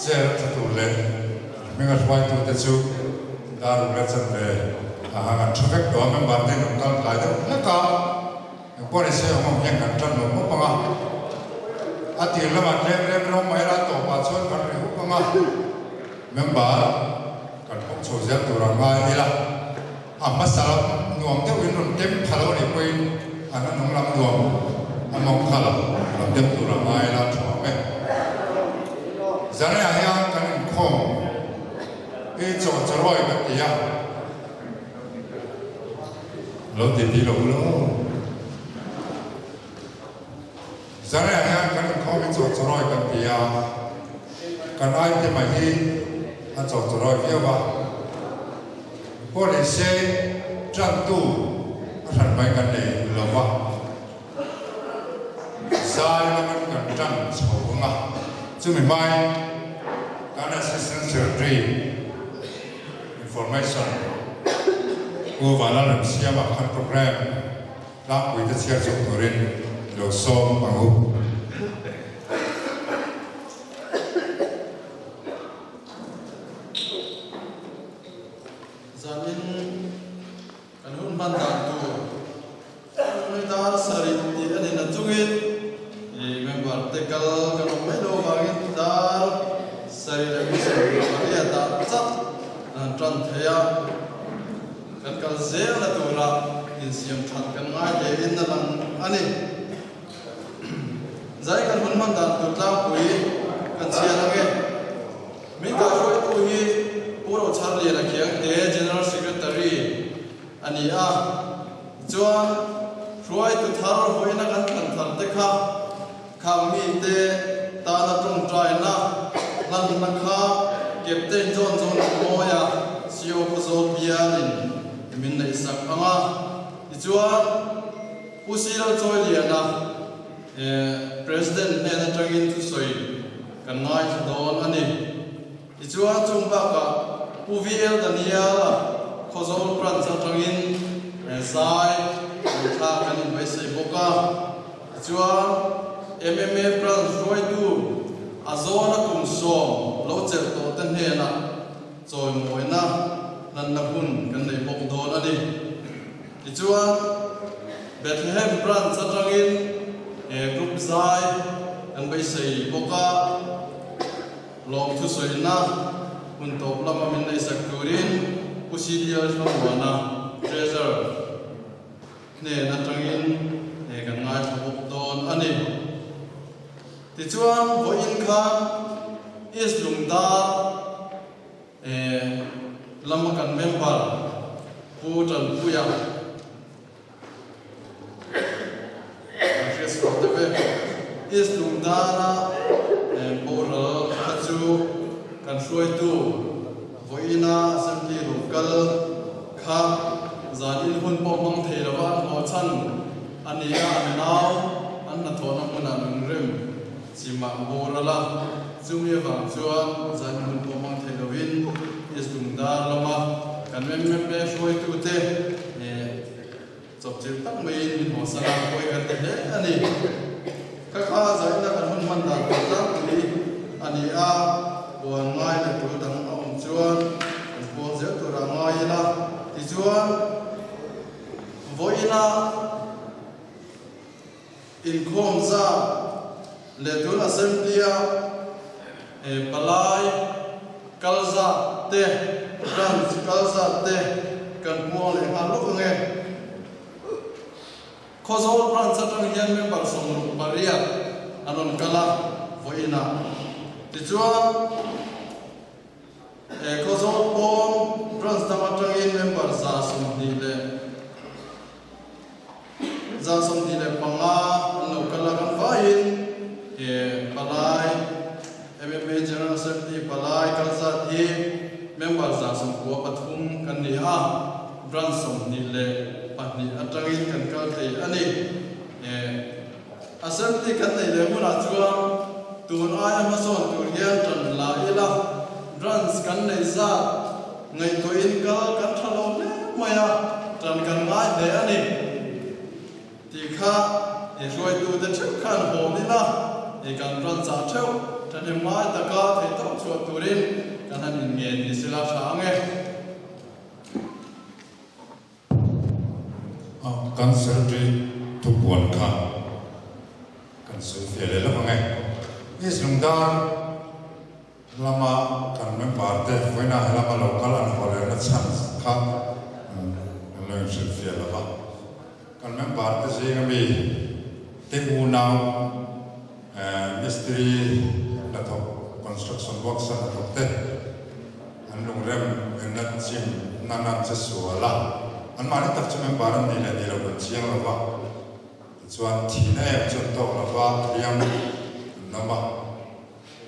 Chair a tha tur leh an hminga hruaitute chu dar uk leh chanve a hang an tha vek tawh a, member te in rawn kal tlai deuh hlek a, engpawh ni se awm ang hian kan tan lo pawp ang a, a tir lamah tlem rem rawng mai la tawpah chuan kan reh hup ang a, member kan pawm chho zel tur ang ngai ila, a hmasa lam nuam deuh in rawn tem pha lo anih pawhin a hnahnung lam nuam a mawng kha lam lam deuh tur ang ngai ila tha awm e. Zanriah hian kan inkhawm i chaw charawi kan ti a, lo ti ti lo u lo. Zanriah hian kan inkhawm i chaw charawi kan ti a, kan aite mai hi a chaw charawi viau a. Pawh ni se tantu a hran mai kan nei lo va, zai lamin kan tan chho ang a, chumi hmain kan Assistant Secretary Information Pu Vanlalremsiama khan programme tlangpuite chhiar chhuak turin i lo sawm ang u. Zanin kan hun hman dan tur Nui dar sarih tih a ni na chungin i member te kal kan awm mai lo avangin dar sarih leh mi 28 ah chak an han tan thei a, kan kal zel na tura insiam that kan ngai hle in a lang a ni. Zai kan hun hman dan tur tlangpui kan chhiar ang e. Min kaihruaitu hi Pu Rochharliana Khiangte, General Secretary a ni a. Tichuan, hruaitu thar vawiina kan thlan thar te kha khang mite tana tawngtaina hlanna kha Captain John John Mawia, CO Khawzawl bialin min neihsak ang a. Tichuan, Pu Silo Chawiliana, President hnen atangin thusawi kan ngaithla dawn a ni. Tichuan chung bakah Pu VL Daniel-a Khawzawl Branch atangin zai ngaithla kan inbaisei bawk a. Tichuan MMA Branch hruaitu a zawna kum sawm lo chelh tawhte hnenah chawimawina hlanna hun kan nei bawk dawn a ni. Tichuan, Bethlehem Branch atangin he group zai kan beisei bawk a, lawmthu sawina hun tawp lama min neihsak turin Pu CDL Thlamuana, Treasurer, hnen atangin he kan ngaithla bawk dawn a ni. Tichuan, vawiin khan East Lungdar, Lama kan member Pu Tanpuia kan hriat chhuak deuh e. East Lungdana boral kha chu kan hruaitu vawiina Assembly lo kal kha zan in hun pawh hmang thei lova an haw chhan a ni a, an nau an hnathawhna hmunah lungrem Chimah boral a, chumi avang chuan zan hun pawh hmang thei lovin East Lungdar lama kan MMA hruaitute chawpchilh tak maiin min hawsan a, pawi kan ti hle a ni. Kha kha zaina kan hun hman dan tur tlangpui a ni a, puan ngai leh tul dang a awm chuan kan puang zel turah ngai ila, tichuan vawiina Inkhawm zat leh tun Assembly-a palai kal zat te, branch kal zat te kan puang leh nghal lawk ang e. Khawzawl branch atang hian member 68 an rawn kal a vawiinah. Tichuan Khawzawl pawn branch dang atangin member 120 leh 125 an lo kal a, kan vaiin he palai MMA General Assembly palai kal zat hi member 93 kan ni a, branch 22 atangin kan kal thei a ni. He Assembly kan neih leh hmunah chuan tun aia hmasawn tur hian tan la ila, branch kan neih zat ngaihtuahin kal kan tha lo hle mai a, tan kan ngai hle a ni tih kha i hruaitute theuh khan hawn ila, i kan branch ah theuh thahnem ngai taka theihtawp chhuah turin kan han inngen ni sela tha ang e. Kan Secretary thupuan kha kan sawi fiah leh lawk ang e. East Lungdar lama kan member te vawiinah helama lo kal an haw lehna chhan kha kan lo inhrilh fiah lo va. Kan member te zinga mi te unau mistiri hnathawk, construction works a hnathawk te an lungrem enna chim nan an che sual a, anmahni tak chu member an nih leh nih loh kan chiang lo va, tichuan thihna em chu an tawk lo va, hliam an awm a,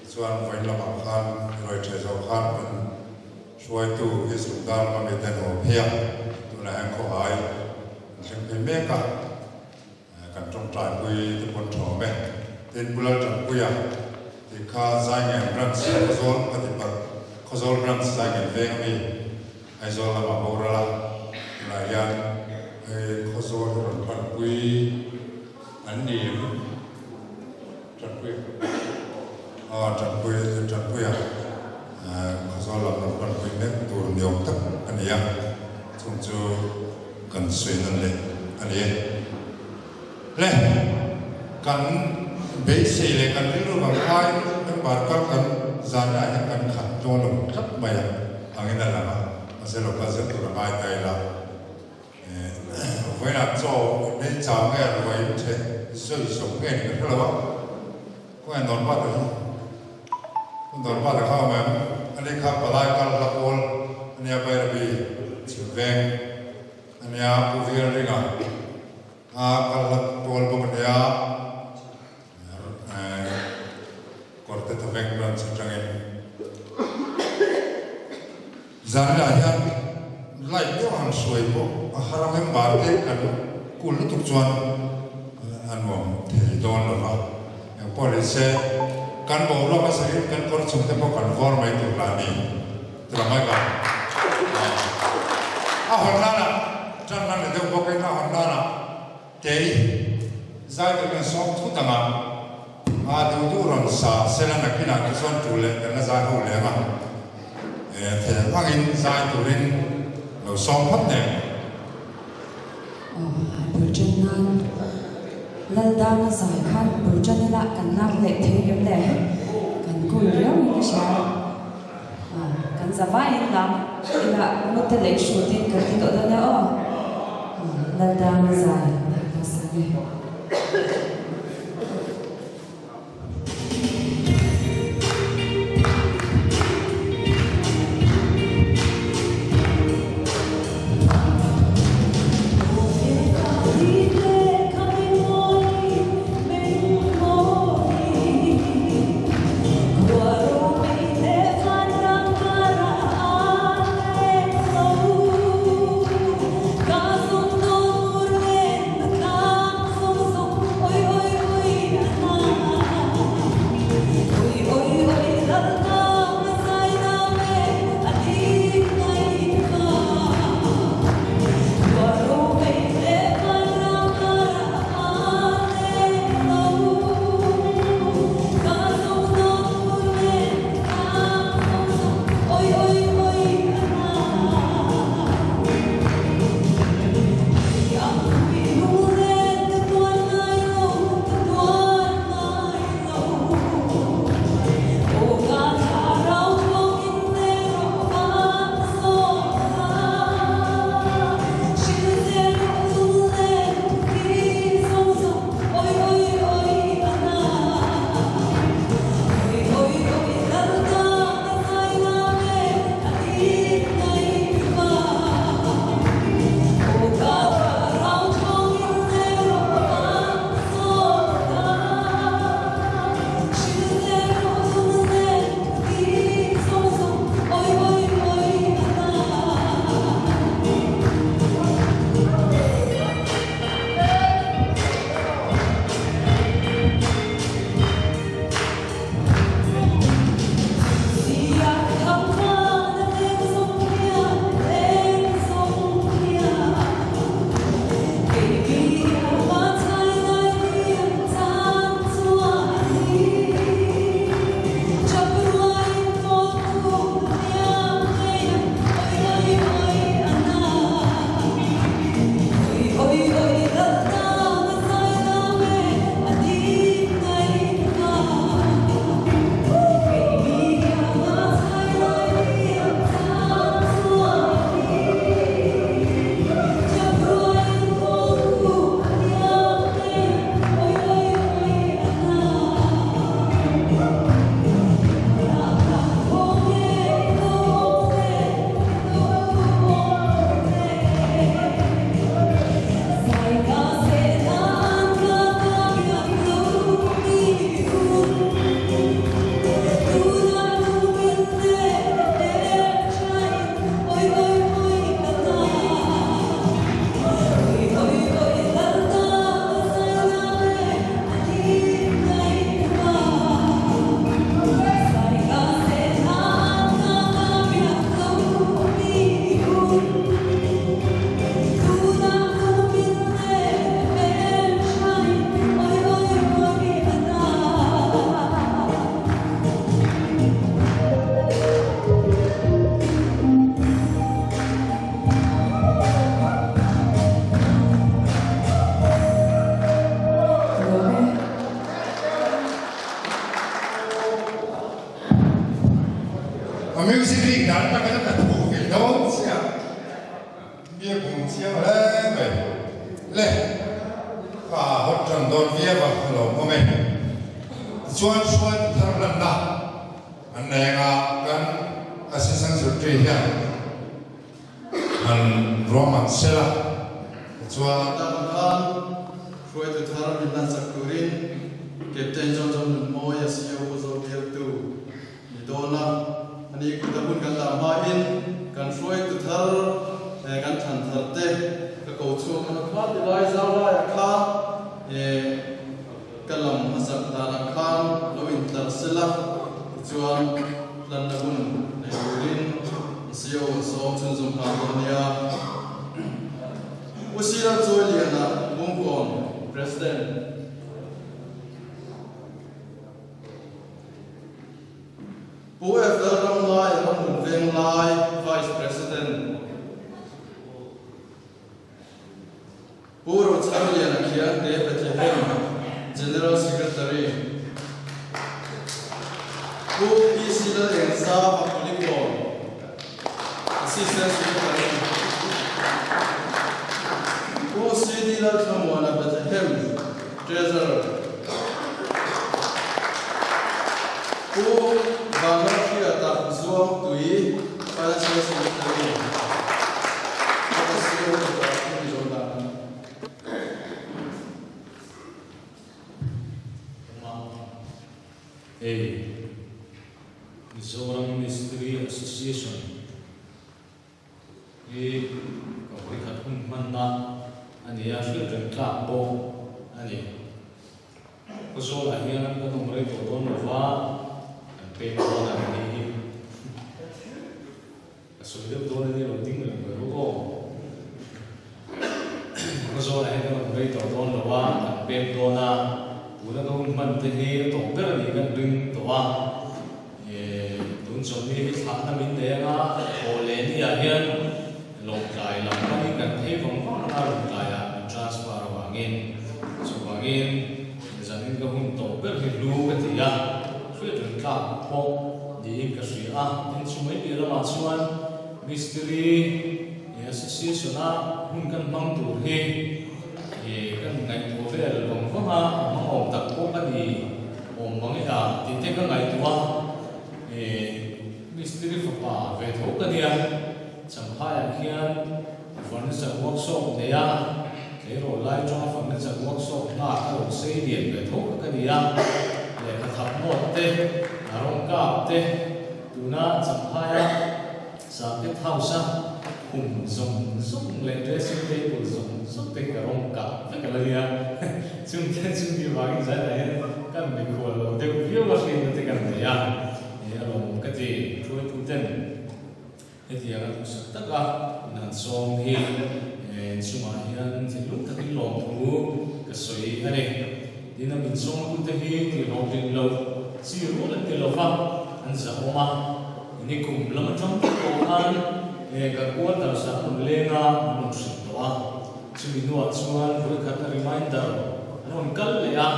tichuan vawiin lamah khan ruai ṭhe zawh khan kan hruaitu East Lungdar lama mite an haw phei a, tunah hian khawhai an thleng phei mek a. Kan tawngtaipui te pawn thawm e. Tin Pu Laltanpuia tih kha Zaingen Branch Khawzawl ka ti palh. Khawzawl Branch Zaingen veng ami Aizawl lamah boral a, tunah hian hei Khawzawl hi rawn panpui an ni em? Tanpuia aw Tanpui Tanpuia Khawzawl lam rawn panpui mek tur ni awm tak a ni a, chung chu kan sawi nawn leh a ni e. Le, kan beisei leh kan rilru vang ai member kal kan zanah hian kan khat dawn lo tlat mai a, angin a lang a, mahse lo kal zel tur a ngai ta ila. Vawiinah chaw nei chau nge a ruai in ṭheh zawi zawk nge ni ka hre lo a, khawnge Norbert-a hi? Pu Norbert-a kha awm em? Ani kha palai kal hla pawl a nia Bairabi chhim veng a nia, Pu Vialringa a kal hla pawl bawk a nia, Kawrte Thaveng branch aṭangin. Zanah hian light deuh han hruai pawh a har ang em marte kan kul lutuk chuan a nuam thei dawn lo va, engpawh ni se kan boruak a sahin kan kawr chung te pawh kan vawr mai tur lah a ni tura mai ka a hawn nanah tan nan ni deuh bawkin a hawn nanah kei zai deuhin sawm thut anga a duh duh rawn sa sela nakinah te chuan tul leh kan la zai ho leh anga thei angin zai turin lo sawm phawt nen. Aw bul tan nan Laldana zai khan bul tan ila kan lak leh thei em le kan kul riau in ka hria kan za vaiin lam ila mute leh hrutin kan ti tawh dawn nia aw Laldana zai lak hmasa nge. A music rik dan atang hian ka thu ve dawn chiah. Mi a bum chiang hle mai. Le, ka hawt tan dawn viau a, ka lo awm e. Tichuan hruaitu thar lanna an nei anga kan Assistant Secretary hian han ruahman sela, tichuan. Dan khan hruaitu thar min lansak turin Captain John John Nunmawia CEO Khawzawl bialtu Ni dawn a, ani kut a hun kan dah hmain kan hruaitu thar eh kan thlan thar te ka ko chhuak ang a kha ti lai zau laiah khan eh ka lam hmasak danah khan lo intlar sela tichuan tlanna hun nei turin CEO a sawm chhunzawm nghal dawn nia. U Sira Chawiliana Bungkawn President. Pu F. Lalramngai Ramhmun Venglai, Vice President, Pu Rocharliana Khiangte Bethlehem, General Secretary, Pu PC Lalengza Vakulikawn, Assistant Secretary, Pu CD Lalthlamuana Bethlehem, Treasurer, Pu Vanlalhriata Zuangtui, Financial Secretary, Ka CEO Doctor Pu Mizoram. A. Mizoram Mistiri Association hi ka vawikhat hun hmanna a ni a, hriat reng tlak pawh a ni. Khawzawlah hian kan awm rei tawh dawn lova, kan pek dawn a ni hi. Ka sawi deuh dawn a ni lo ding reng mai ru aw. Khawzawlah hian kan awm rei tawh dawn lo a, kan pek dawn a, tuna ka hun hman te hi a tawp ber a ni kan ring tawh a. Tun chawlhni hi thlahna min nei anga thaw leh ni ah hian Lawngtlai lam panin kan phei vang vang anga Lawngtlaiah min transfer avangin chuvangin zanin ka hun tawp ber hi hlu ka ti a, hriat reng tlak pawh niin ka hria a, tin chu mai piah lamah chuan Mistiri Association-a hun kan hmang tur hi kan ngaihtuah vel vang vang a, hmang awm tak pawh ka ni. Awm mang e a tih te ka ngaihtuah a, Mistiri fapa ve tho ka nia, Champhaiah khian furniture workshop nei a, tleirawl lai tanga furniture workshop hna ka lo sei lian ve tho kha ka nia, lehkha thap mawt te, rawng kap te, tuna Champhaia Circuit House a khum zawng zawng leh dressing table zawng zawng te hi ka rawng kah vek a la nia. Chung te chu mi vangin zaiah hian kan mikhual lo deuh viau a hriatna te kan nei a, he a lawmawm ka ti. Hruaitu ten hetiang a duhsak taka in han sawm hi inchungah hian thinlung takin lawmthu ka sawi a ni. Tin a min sawmtute hi tihhlawhtlin loh chi rual an ti lo va, an zahawm a. Ni kum lam atang te pawh khan ka quarters ah an rawn leng a, an rawn hrilh tawh a. Chumi hnuah chuan vawikhat a reminder an rawn kal leh a,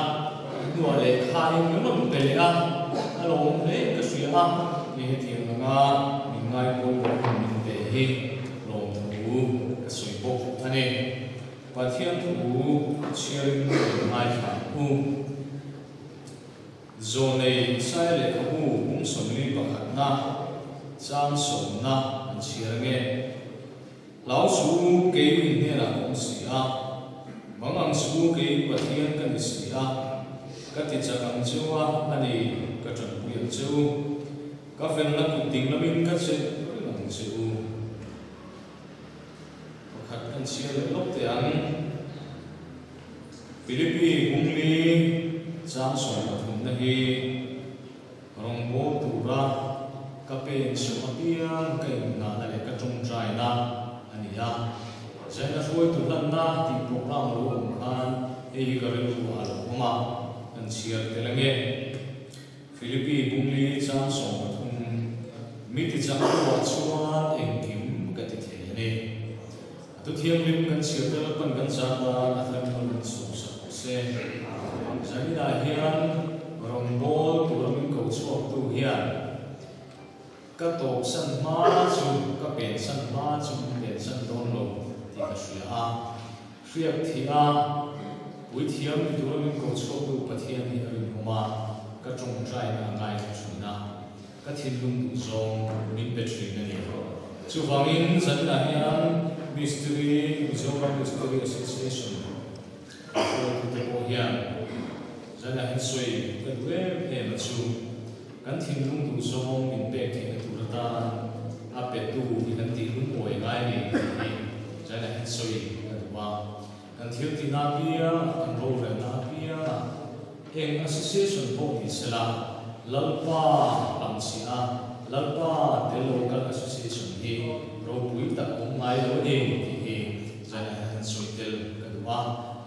a hnuah lehkha in min rawn pe leh a, a lawm hle in ka hria a, hei hetiang anga min ngaipawimawh hun min pe hi lawmthu ka sawi bawk a ni. Pathian thu chhiarin min ngaithla ang u. Zawnei Isaiah lehkhabu bung 41na chang sawmna an chhiar ange. Hlau chu kei in hnenah ka awm si a, mang ang chu kei Pathian ka ni si a, ka ti chak ang cheu a, a ni, ka tanpui ang che u. Ka felna kut ding lamin ka chelh reng ang che u. Pakhat kan chhiar leh lawk teh ang. Philippi Bungli chang 13na hi rawngbâwl tura ka pen chhuah apiang ka inhnahna leh ka tawngtaina a ni a. Zaina hruaitu hlanna tih program lo awm khan hei hi ka rilru ah a lo awm a, kan chhiar tel ange. Philippi Bungli chang 13, Mi tichak ruah chuan engkim ka ti thei a ni. A tu thianghlim kan chhiar te Lalpan kan zah nan a thleng hmang min sawm sak rawh se. Zaninah hian rawngbâwl tura min ko chhuaktu hian. Ka tawpsan hma chu ka pensan hma chu min pensan dawn lo tih ka hria a. Hriak thih a, puithiam ni tura min ko chhuaktu Pathian hi a rinawm a, ka tawngtaina a ngaithla thin a, ka thinlung duh zawng min pe thin a ni. Chuvangin zaninah hian Mistiri, Mizoram Mistiri Association hruaitute pawh hian zaninah hian sawi ka duh em em a chu. Kan thinlung duh zawng min pek theihna tur atan a petu hi kan tih lungawi ngai ni tih hi China hian sawi a duh a. Kan thil tihna apiangah, kan rorelna apiangah eng association pawh ni sela, Lalpa lamchhiah a, Lalpa tel lo kan association hi ropui tak awm ngai lo a ni tih hi China hian sawi tel ka duh a.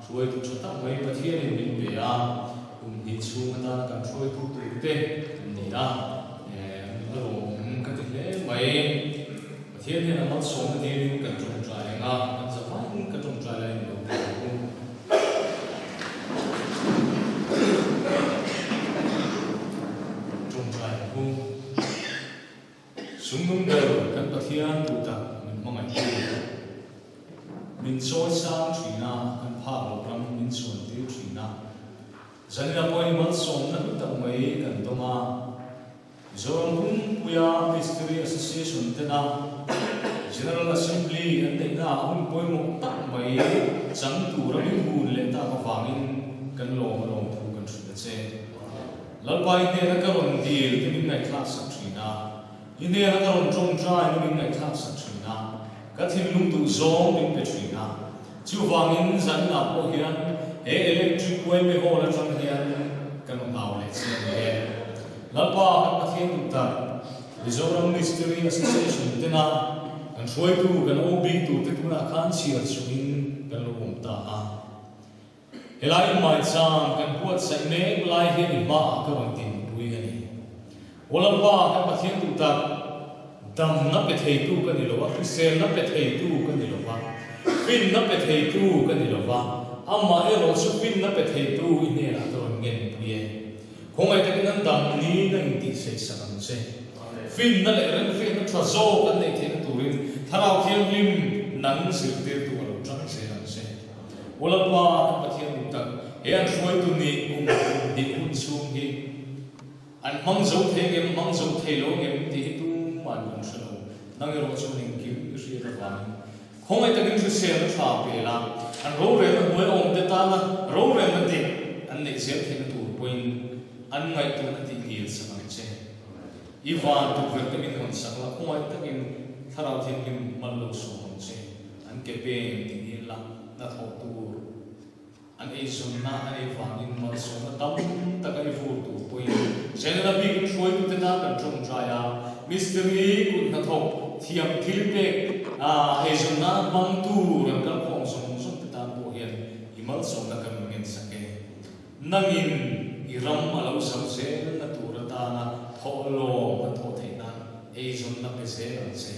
Hruaitu tha tak mai Pathianin min pe a. Kum hnih chhung atana kan hruaitu turte an ni a, a lawmawm ka ti hle mai. Pathian hian a malsawmna dilin kan tawngtai ang a, kan zavaiin ka tawngtai laiin lo ti ang u. Tawngtai ang u. Sumnung ber kan Pathian duhtak min hmangaihtu, min chawi sang thin a, kan phak loh ram min chuan tir thin a. Zanina pawhin malsawmna hlu tak mai kan dawng a. Mizoram pumpuia Mistiri Association tena General Assembly an neihna ah hun pawimawh tak mai chang tura min hun leh tak avangin kan lawm a lawmthu kan hrilh a che. Lalpa i hnena ka rawn dil te min ngaihthlak sak thin a, i hnena ka rawn tawngtai te min ngaihthlak sak thin a, ka thinlung duh zawng min pe thin a. Chuvangin zaninah pawh hian he electric uaime hall atang hian kan rawn au leh che a ni e. Lalpa kan Pathian duh tak, Mizoram Mistiri Association tena kan hruaitu kan OB turte tunah khan chhiar chungin kan lo awm ta a. Helai maichang kan buatsaih mek lai hian i hmaah ka rawn tinpui a ni. Aw Lalpa, kan Pathian duh tak, damna pe theitu ka ni lo a, hriselna pe theitu ka ni lo va, finna pe theitu ka ni lo va, amah erawh chu finna pe theitu i hnenah ka rawn ngenpui e. Khawngaih takin an dam niin a intihsaihsak ang che. Finna leh remhriatna tha zawk an neih theihna turin Thlarau Thianghlim nang zirtirtu a lo tang zel ang che. Aw Lalpa, kan Pathian duh tak, he an hruaitu nih kum hnih hun chhung hi an hmang zo thei ngem, hmang zo thei lo ngem tih hi tumah an kan hre lo. Nang erawh chuan engkim i hriat avangin khawngaih takin hriselna tha pel a, an rorelna hnuai awmte tana rorelna dik an neih zel theihna tur pawhin an ngaihtuahna tih ngil sak ang che. I van tukverh te min hawn sak la, khawngaih takin Thlarau Thianghlim hman lo sawm ang che. An ke peng tih ni la hnathawh tur an eizawnna a ei vangin malsawmna tam tak a i vur tur pawhin General bikin hruaitute tan kan tawngtai a, mistiri kut hnathawk thiam thil pek eizawnna hmang tur an kalkhawm zawng zawng te tan pawh hian i malsawmna kan rawn ngensak e. Nangin i ram a lo zau zelna tur atana thawhlawm an thawh theih nan eizawnna pe zel ang che.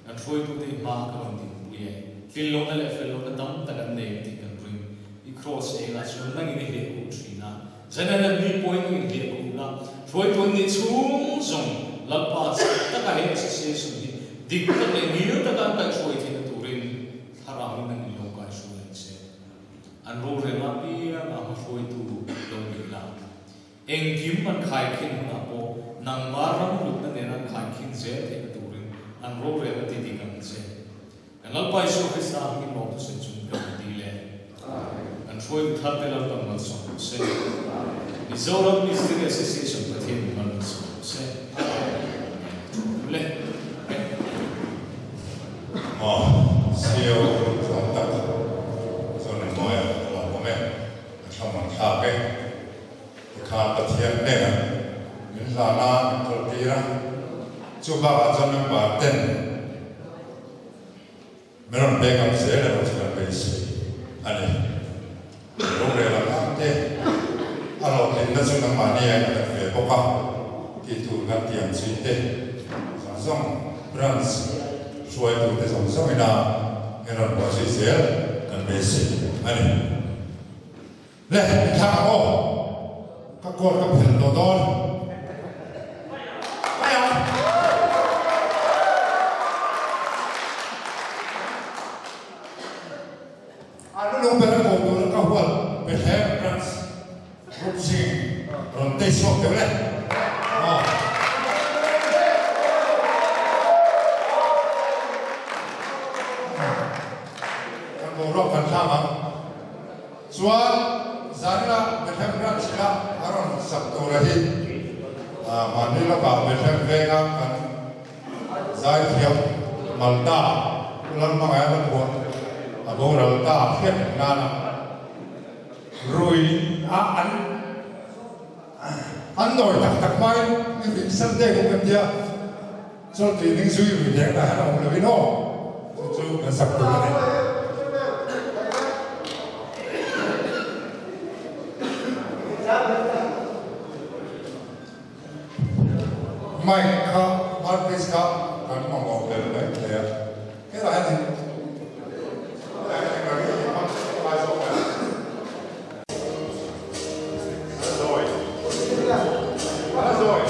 Kan hruaitute hi hma ka rawn dinpui e. Tlin lohna leh fel lohna tam tak an nei tih kan ring. I cross engah chuan nangin i hliah khuh thin a. Zanin an ni pawhin nangin hliah khuh la. Hruaitu an nih chhung zawng Lalpa chak taka he association hi dik tak leh ngil taka an kaihhruai theihna turin thlarauin nangin lo kaihhruai ang che. An rorelna apianga hmahruaitu lo nih la. Engkim an khaikhin hunah pawh nangma ram hlutna nena an khaikhin zel theihna turin an rorel a ti dik ang che. Kan Lalpa Isua Krista hmingin lawmthu sawi chung kan ti le. Kan hruaitu tharte Lalpan malsawm rawh se. Mizoram Mistiri Association Pathian in malsawm rawh se. Amen. Le. Aw, CEO tlawm tak chuan an mawi a, a lawmawm e, a thlamuan thlak e. Tikhan Pathian hnenah min hlan a, min kaltir a, chu bakah chuan member ten min rawn back up zel erawh chu kan beisei a ni. Rorel ang ang te a hlawhtlinna chu nangmahni a innghat ve bawk a, tih tur kan ti ang chi te zawng zawng branch hruaitute zawng zawngin a in rawn buaizui zel kan beisei a ni. Le, i thlang ang aw. Ka coat ka phelh tawh dawn. Mai ang. Bethlehem venga kan zaithiam Malta Pu Lalhmangaia la phuah a boral ta hriat reng nana rui a an an nawi tak tak hmain ni Sunday kawng kan tia chawlhti ning zui rui leh tah hian a awm lovin aw chu chu kan sak tur a ni. Mic kha mouthpiece kha kan mamawh tel mai thei a, helaiah hian helaiah hian engah nge i hmang lai zawk em? Zawi. Zawi.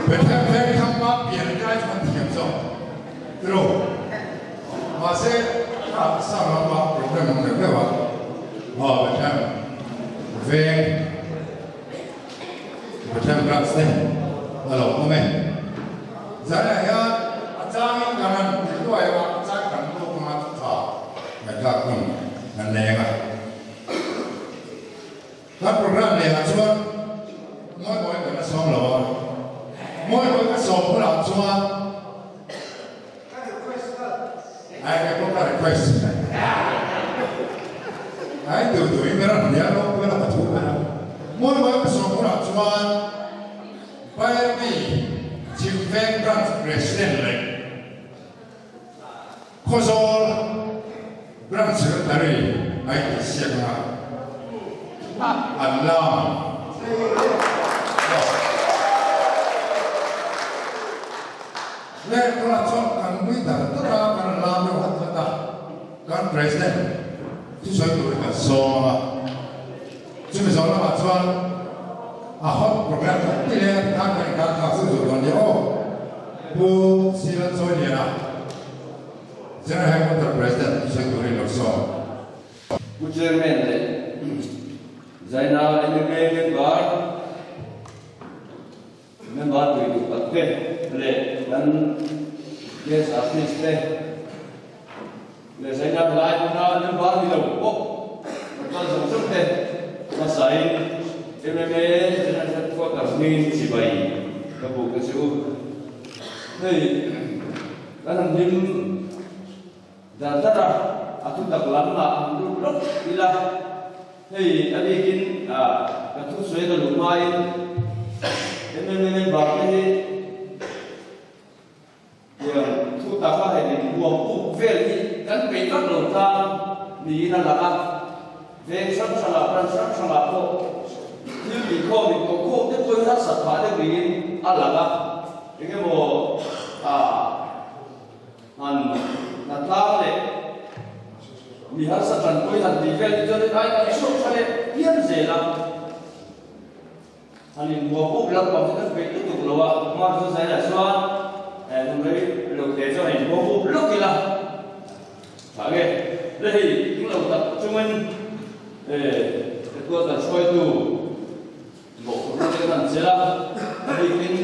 Bethlehem veng thangma pian lai chuan thiam zawk tiro mahse sang lama problem awm deuh deuh a aw Bethlehem veng Bethlehem branch te. A lo awm e. Zanah hian a changin kan han ti hluai a, a chang kan lut anga chu tha ngaihthlak hun kan nei anga. Kan program lehah chuan Ngawibawi kan la sawm lo a, Ngawibawi ka sawm hunah chuan Ai ka pawh ka request Ai duh duh in ran hnial lo ka la ka thu a. Ngawibawi ka sawm hunah chuan Bairni Chhimveng Branch President leh Khawzawl Branch Secretary a intihsiak anga an lam Leh tunah chuan kan nui dar dar a, kan lam deuh hat hat a, kan President thusawi turin kan sawm anga chumi zawh lamah chuan a hot program kan ti leh a tikhan kan inkar thlak zeuh zeuh dawn nia aw. Pu Silan Chawiliana, General Headquarter President thusawi turin lo sawm. Pu Chairman leh Zaina MMA member Member tui duh tak te leh kan guest artist te leh Zaina lai hmuna member ni lo pawh kan kal zawng zawng te hmasain MMA General Headquarters hmingin chibai ka buk a che u. Hei kan han hlim dar dar a, a thutak lam ah han lut lawk ila. Hei a bikin ka thusawi ka luh hmain MMA member te hi tiang thu taka hei min huam uk vel hi kan peih vak lo tlang niin a lang a, veng hrang hrangah branch hrang hrangah pawh thil inkhawm inkokhawm te pawhin harsat phah deuh niin a lang a, engemaw Han hnatlang leh mi harsa tanpui han tih vel te chuan ai kan hriat tha leh pian zel a. Han inbuak up lampang chu kan peih lutuk lo a, hma chu zaiah chuan hun rei lo te chuan a inbuak up lawk ila. Tah nge le hei eng lo tak chungin headquarter hruaitu Mawhphurhna te kan chelh a, a bikin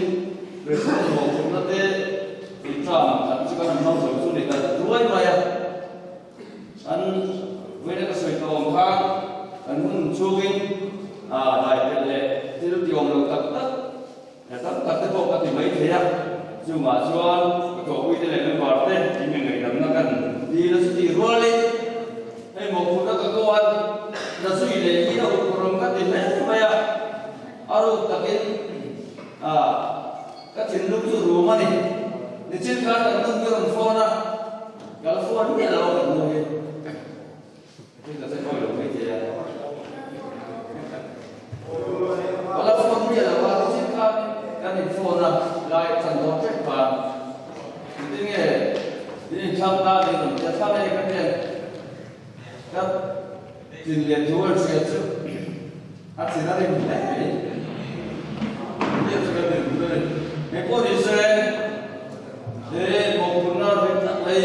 President mawhphurhna te tih tlang khat chu kan han hmang zo chu ni ta ruai mai a. An vawiina ka sawi tawh ang khan kan hun chhungin dai pelh leh thil ti awm lo tak tak tam tak te pawh ka ti mai thei a. Chungah chuan ka thawhpuite leh member te in ngaihngaihdamna kan dil a chutih rualin Hei mawhphurhna ka ko a, na zui leh hi a upawrh ka ti hle mai a, a ruk takin ka thinlung chu rum a ni. Nichin khan kan nu hi a rawn phone a, ka la phone miah lo a kan nu hi. Hei ka che kawi lo mai thei a. Ka la phone miah lo a, nichin khan kan in phone a, lai chan dawn ṭep khan. Engtin nge in inthlang ta tih rawn hria thlak e ka hian ka tin leh thu an hria chu a thin a rim hle mai. Hriat chu ka rim hle a ni. Engpawh ni se he mawhphurhna rim tak mai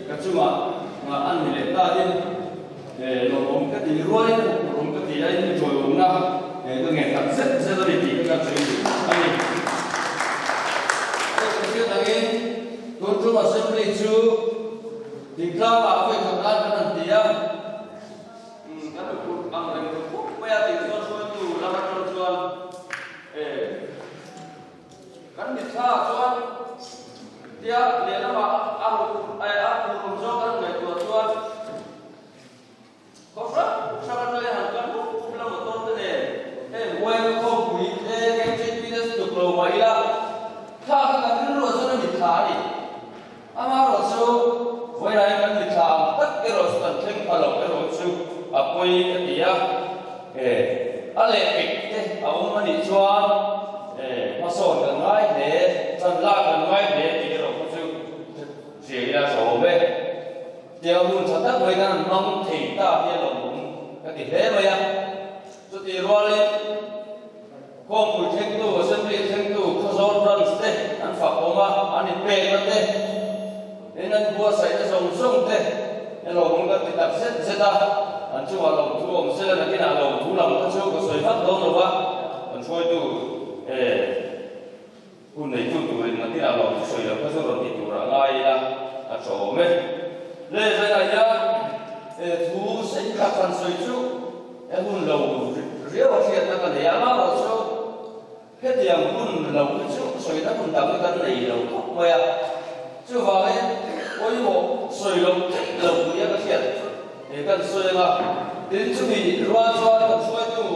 ka chungah an ni leh ta in lawmawm ka tih rualin mawhphurhawm ka ti a in chawiawmna ka ngen tak zet zet a ni tih ka sawi duh a ni. Hei ka hriat angin tun tum Assembly chu thingtlangah vawi khat nan kan han ti a, kan uput ang reng ru khawp mai a tih chuan hruaitu lam atang chuan kan mitthla ah chuan tia lehlamah a huphurhawm zawk an ngaihtuah chuan Khaw hrang hrang atanga han kal mup mup la motor te nen heng huai khawmpui te KJP te chu tuk lo mah ila thla kha kan rilruah chuan a mitthla a ni. Amaherawh chu vawiin kan mitthla ang tak erawh chu kan thleng pha lo erawh chu a pawi a ti a, a lehpek te a awm a nih chuan hmasawn kan ngai hle, chan lak kan ngai hle tih erawh kha chu hria ila tha awm e. Tiang hun tha tak mai khan an hmang thei ta hi a lawmawm ka ti hle mai a. Chutih rualin Khawmpui thlengtu, Assembly thlengtu, Khawzawl Branch te an fak awm a, an inpekna te, in an buatsaihna zawng zawng te a lawmawm ka ti tak zet zet a. An chungah lawmthu awm sela nakinah lawmthu lam kha chu ka sawi vak dawn lo va, an hruaitu eh. Hun neitu turin nakinah lawm chu sawi lo kha chu rawn ti turah ngai ila a tha awm e. Le zainah hian thu sei khat han sawi chu he hun lo riau a hriatna ka nei a, amaherawh chu hetiang hun lo hi chu sawina hun dang hi kan nei lo khawp mai a, chuvangin pawimawh sawi loh theih lo nia ka hriat kan sawi anga, tin chumi rual chuan kan hruaitu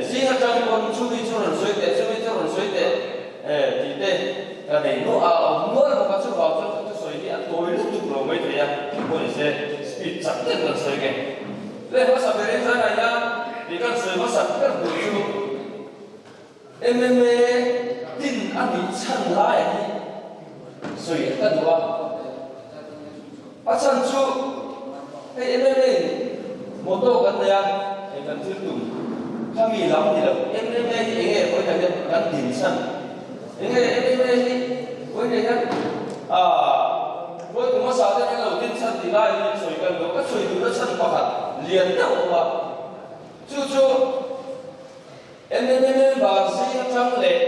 zing atang pawn chumi chu rawn sawi teh, chumi chu rawn sawi teh tih te ka nei nuah a, awm nual bawk a, chuvang chuan ka thusawi hi a tawi lutuk lo mai thei a, pawh ni se speed chak deuh kan sawi nge. Le hmasa berin zanah hian ih kan sawi hmasa ber tur chu MMA tin a nih chhan lai hi sawi ka duh a, a chhan chu hei MMA in motto kan nei a, hei kan thil tum kha mi lam ni lo, MMA hi eng nge vawiin ah hian kan din chhan, eng nge MMA hi vawiin ah hian aah vawi kum hmasa te kan lo din chhan tih lai hi sawi kan duh a, ka sawi duhna chhan pakhat lian deuh a awm a, chu chu. MMA member zing atang leh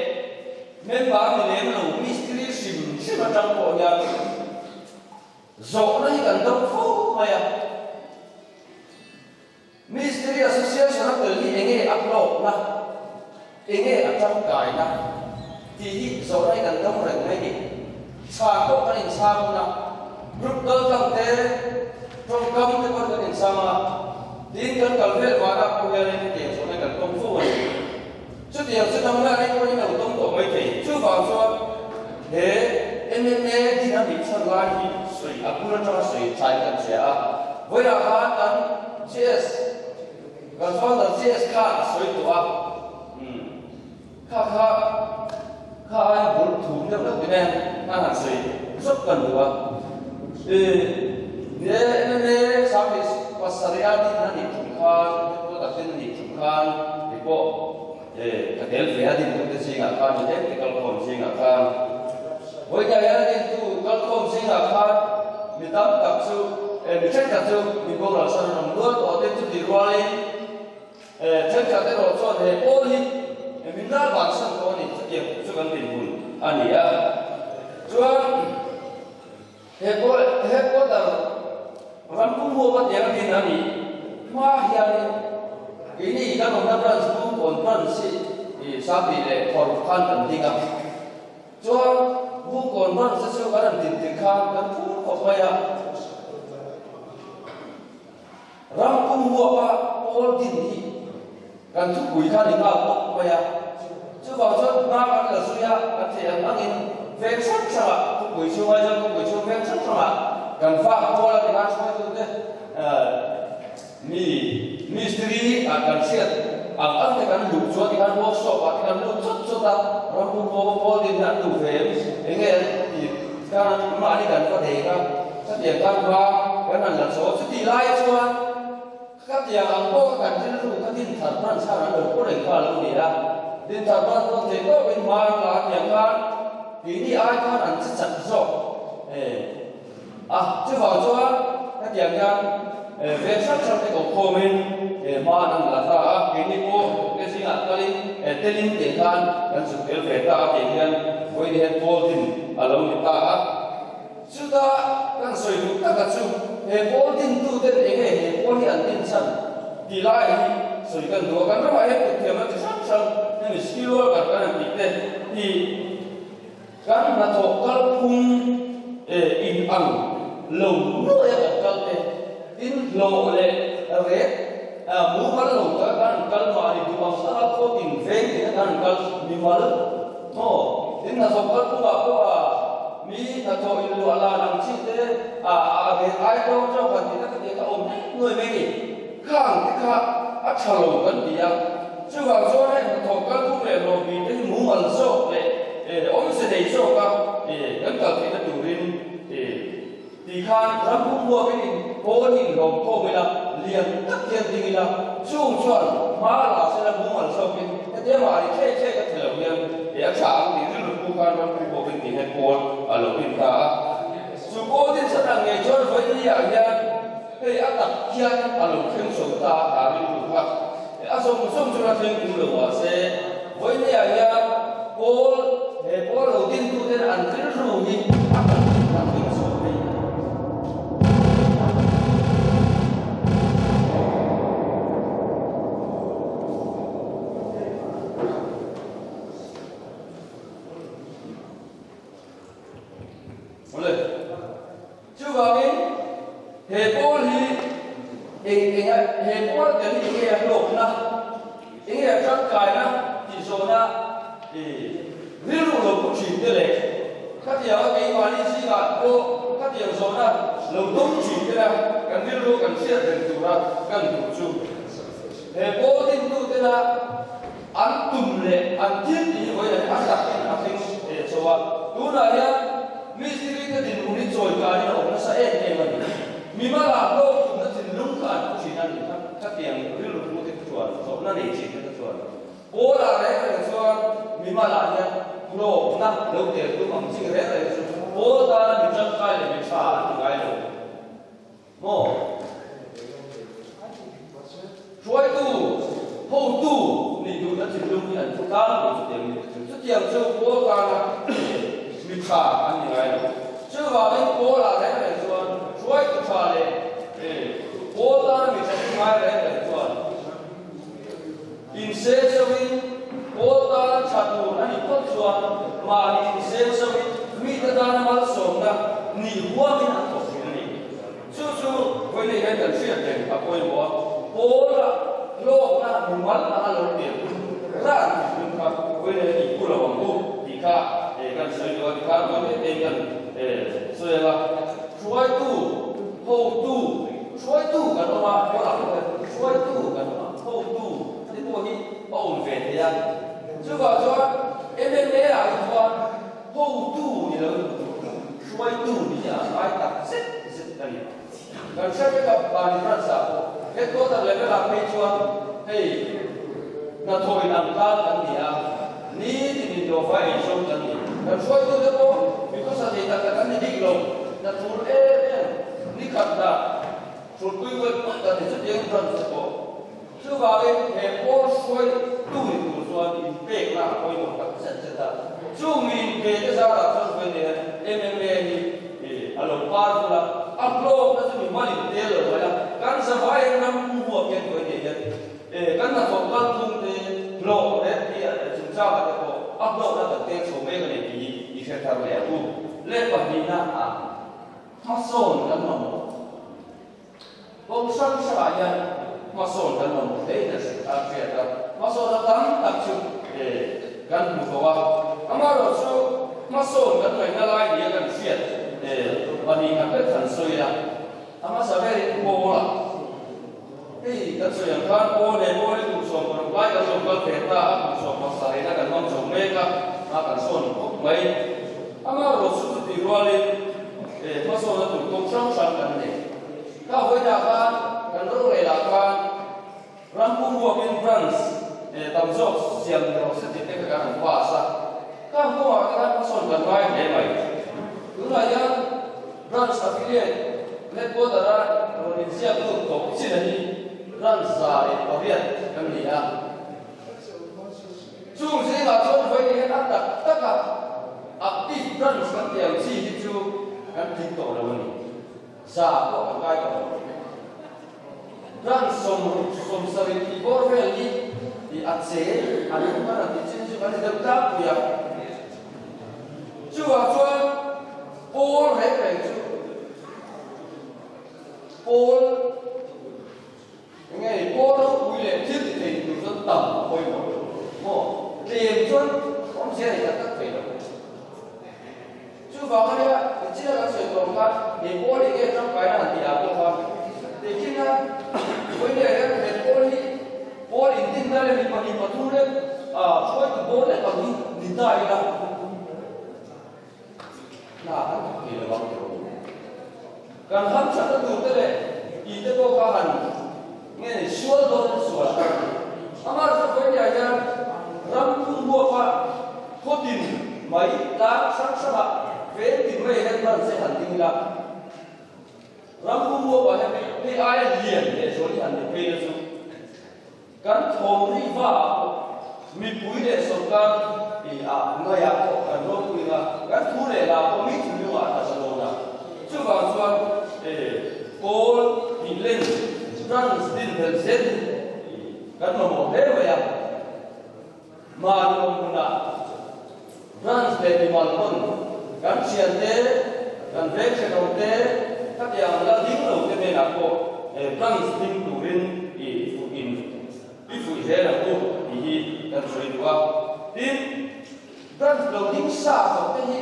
member ni lem lo mistiri hrim hrim atang pawh hian zawhna hi kan dawng fo mai a. Mistiri Association a tel hi enge a hlawkna, enge a tangkaina tih hi zawhna hi kan dawng reng mai ni. Chhang pawh kan inchhang hun a, group kal tlang te, tawngkam te pawh kan inchhang a, tin kan kal vel vanah pawh hianin hetiang chhawhna kan tawng fo a ni. Chutiang chu dang lai pawhin a lo tawng tawh mai thei. Chuvang chuan he MMA din a nih chhan lai hi sawi a bul atanga sawi thlai kan hria a, vawiah khan kan GS, kan founder GS khan a sawi tawh a, umm. Kha kha kha ai bul thum deuh deuh tine a han sawi zawk kan duh a. I ni MMA service pasarih a din a nih thum khan headquarter din a nih thum khan i pawh e ka tel ve a din tute zingah khan mi tlem kalkhawm zingah khan vawiin ah hian a dintu kalkhawm zingah khan mi tam tak chu e mi thenkhat chu mi boral san an awm nual tawh te chutih rualin Thenkhat erawh chuan he pawl hi min ral bansan tawh a ni, chutiang chu kan dinhmun a ni a. Chuan he pawl headquarter ram pum huapa tiang a din a nih hma hianin keini kan awmna branch Bungkawn branch hi Sangri leh Thawruk khan kan ding a. Chuan Bungkawn branch te chu kan han din tir khan kan phur khawp mai a. Ram pum huapa pawl din hi kan thupui kha ni nghal bawk mai a, chuvang chuan hma kan la zui a, kan theih ang angin veng hrang hrangah khawpui chhunga hian khawpui chhung veng hrang hrangah kan vak kual a ti khan hruaitute mi mistiri ah kan hriat ang ang te kan luh chuan ti khan workshop ah te kan lut chawt chawt a, ram pum huapa pawl din hi an duh ve em enge an tih khan mahni kan va deng a. Chutiang khan hma kan han la chaw. Chutih lai chuan khatiang ang pawh kha kan rilru kha Dinthar branch khan an lo pu reng kha a lo ni a. Dinthar branch pawh theih tawkin hma an la a tiang khan keini ai khan an che chak zawk e a. Chuvang chuan hetiang hian veng hrang hrang te ko khawmin hma an han la ta a. Keini pawh te zingah kalin telin tiang khan kan zuk tel ve ta a tiang hian vawiin hian pawl din a lo ni ta a. Chuta kan sawi duh taka chu he pawl dintuten eng nge he pawl hi an din chhan tih lai hi sawi kan duh a, kan ramah hian kut thiamna chi hrang hrang hemi skill worker kan han tih te hi kan hnathawh kalphung in ang lo nuai a kan kal te tin hlawh leh ret mumal lo taka kan han kal mahni duh ang anga khaw tin veng tin a kan han kal mimal Maw? Tin hnathawk kalphungah pawh a mi hnathawh inluah lan ang chi te a a ve ai tawng tawng han tih tak a tih kha awm hlek nuai mai ni. Khang te kha a tha lo kan ti a, chuvang chuan heng hnathawk kalphung leh hlawhpui te hi mumal zawk leh awmze nei zawk a kan kal theihna turin Ti khan ram pum huakin in pawl hi inhlawm khawm ila, lian tak hian ding ila, chung chuan hma la sela mumal zawkin hetia mahni thlek thlek a thelo hian he a tha ang tih rilru pu khan ram pum huakin ti hian pawl a lo din ta a. Chu pawl din chhan ang ngei chuan vawiin ah hian hei a tak hian a lo thleng chho ta a ha rilru kha a zawng zawng chuan a thleng tum lo mahse vawiin ah hian pawl. rilru hi a kan kan tih chhuah phei a ni. Awle. Chuvangin, he pawl hi eng enga he pawl tel hi enge a hlawkna, enge a tangkaina tih zawhna i rilru lo pu thin te leh khatianga keimahni zingah pawh khatiang zawhna lo dawng thin te la kan rilru kan hriat reng tura kan duh chu he pawl dintutena an tum leh an thil tih hi vawiin an takin a thleng chho a. Tunah hian mistiri te dinhmun hi chawi kanin a awm nasa em em a ni. Mimala hlawk tumna thinlung kha an pu thin a ni. Khatiang rilru pu te kha chuan zawhna nei thin te kha chuan Pawlah reng reng chuan mimala hian hlawkna lo tel tum ang chi reng reng chu Pawl tana mi tangkai leh mi tha an ti ngai lo. Maw? Hruaitu, hotu nih duhna thinlung hi an thu tlangpui chutiang ni chu. Chutiang chu Paul tana mi tha an ni ngai lo. Chuvangin Paul-ah reng reng chuan hruaitu tha leh Paul tana mi tha ngai reng reng chuan insensawin Paul tana tha tur a nih phawt chuan mahni insensawin mite tana malsawmna nih huamin an thawk thin a ni. Chu chu vawiin hian kan hriat reng a pawimawh a, Paul-a hlawkna mimal anga lo tel hun ran tih hun kha vawiin hian i pu lo ang u tih kha kan sawi duh a, tikhan vawiin heti kan sawi ang a, hruaitu, hotu, hruaitu kan awm a, Paul-a pawh hian hruaitu kan awm a, hotu te pawh hi a awm ve thei a, chuvang chuan MMA-ah hi chuan Hotu ni lo in hruaitu ni a ngai tak zet zet a ni. Kan hre vek a, Bani France ah pawh headquarter level ah phei chuan hei hnathawh in ang tlang kan ni a, nitin in dawhfai ei zawng kan ni. Kan hruaitu te pawh mi khawsa thei tak tak an ni bik lo, hna thur em em ni khat hna thurpui kual kual kan ni chutiang branch te pawh. Chuvangin he pawl hruaitu ni tur chuan inpekna a pawimawh tak zet zet a. Chung mi inpe te zarah chuan vawi nen MMA hi a lo par vul a, a hlawkna chu mi mal intel lo mai a. Kan zavai ram huap hian vawi nei hian kan hnathawk kalphung te hlawk leh hi chungchangah te pawh a hlawkna kan tel chho mek a ni tih hi i hre thar leh ang u. Leh pahnihna ah hmasawn kan mamawh. Kawng hrang hrangah hian hmasawn kan mamawh hle in a hriat a, hmasawnna tam tak chu kan hmu tawh a, amaherawhchu hmasawn kan ngaihna lai nia kan hriat pahnih khat vek kan sawi a, a hmasa berin Paul-a hei kan sawi ang khan Paul he Paul hi kum 16 lai kan lo kal ve ta a, kum 17 na kan hmang chho mek a, hma kan sawn khawp mai, amaherawhchu chutih rualin hmasawnna tur kawng hrang hrang kan nei. Ka vawiinah khan kan rorel ah khan Rampur Walk-in Branch tam zawk siam ni rawh se tih te kha kan han pass a. Ka kawngah te khan hmasawn kan ngai hle mai. Tunah hian Branch Affiliate Headquarter-a rawn inziak lut tawh chin a hi Branch 108 kan ni a. Chung zingah chuan vawiin hian a tak taka active branch kan tih ang chi hi chu kan tling tawh lo a ni. Za pawh kan kai tawh lo. Branch 70 tih bawr vel hi tih a che an awm khan a tih chin chu kan ni deuh tlangpui a. Chuvang chuan pawl reng reng chu pawl Enge i pawl ropui leh thil ti thei tur chuan tam a pawimawh lo maw? Tlem chuan awmzia nei tak tak thei lo. Chuvang ania nichina kan sawi tawh khan he pawl hi nge tangkaina han tih ah pawh khan tehkhinna vawiin hian he pawl hi pawl intinna leh mi pahnih pathum lek hruaitu pawl leh ang hi ni ta ila Hna kan thawk thei lo ang tih kan hamthatna tur te leh tih te pawh kha han nge ni sual dawn in sual a. Amah chu vawinia hian ram phung huapa khawtin mai tlang hrang hrangah veng tin mai hian hman se han ding ila ram phung huapa hian hei aia lian leh zual hi han ni phei na chu kan thawm rih va ah pawh mipui leh sorkar. I a ngaiah pawh kan ropui anga kan thu leh lah pawh mi thinlungah a tla dawn a. Chuvang chuan e kawl tih len branch din belh zel hi kan mamawh hle mai a. Mahni awm hunah branch leh mimal pawn kan thiante, kan veng hrelo te, khatiang la ding lo te hnenah pawh branch ding turin i fuh in i fuih zel ang u tih hi kan sawi duh a. Tin, branch lo ding sa tawh te hi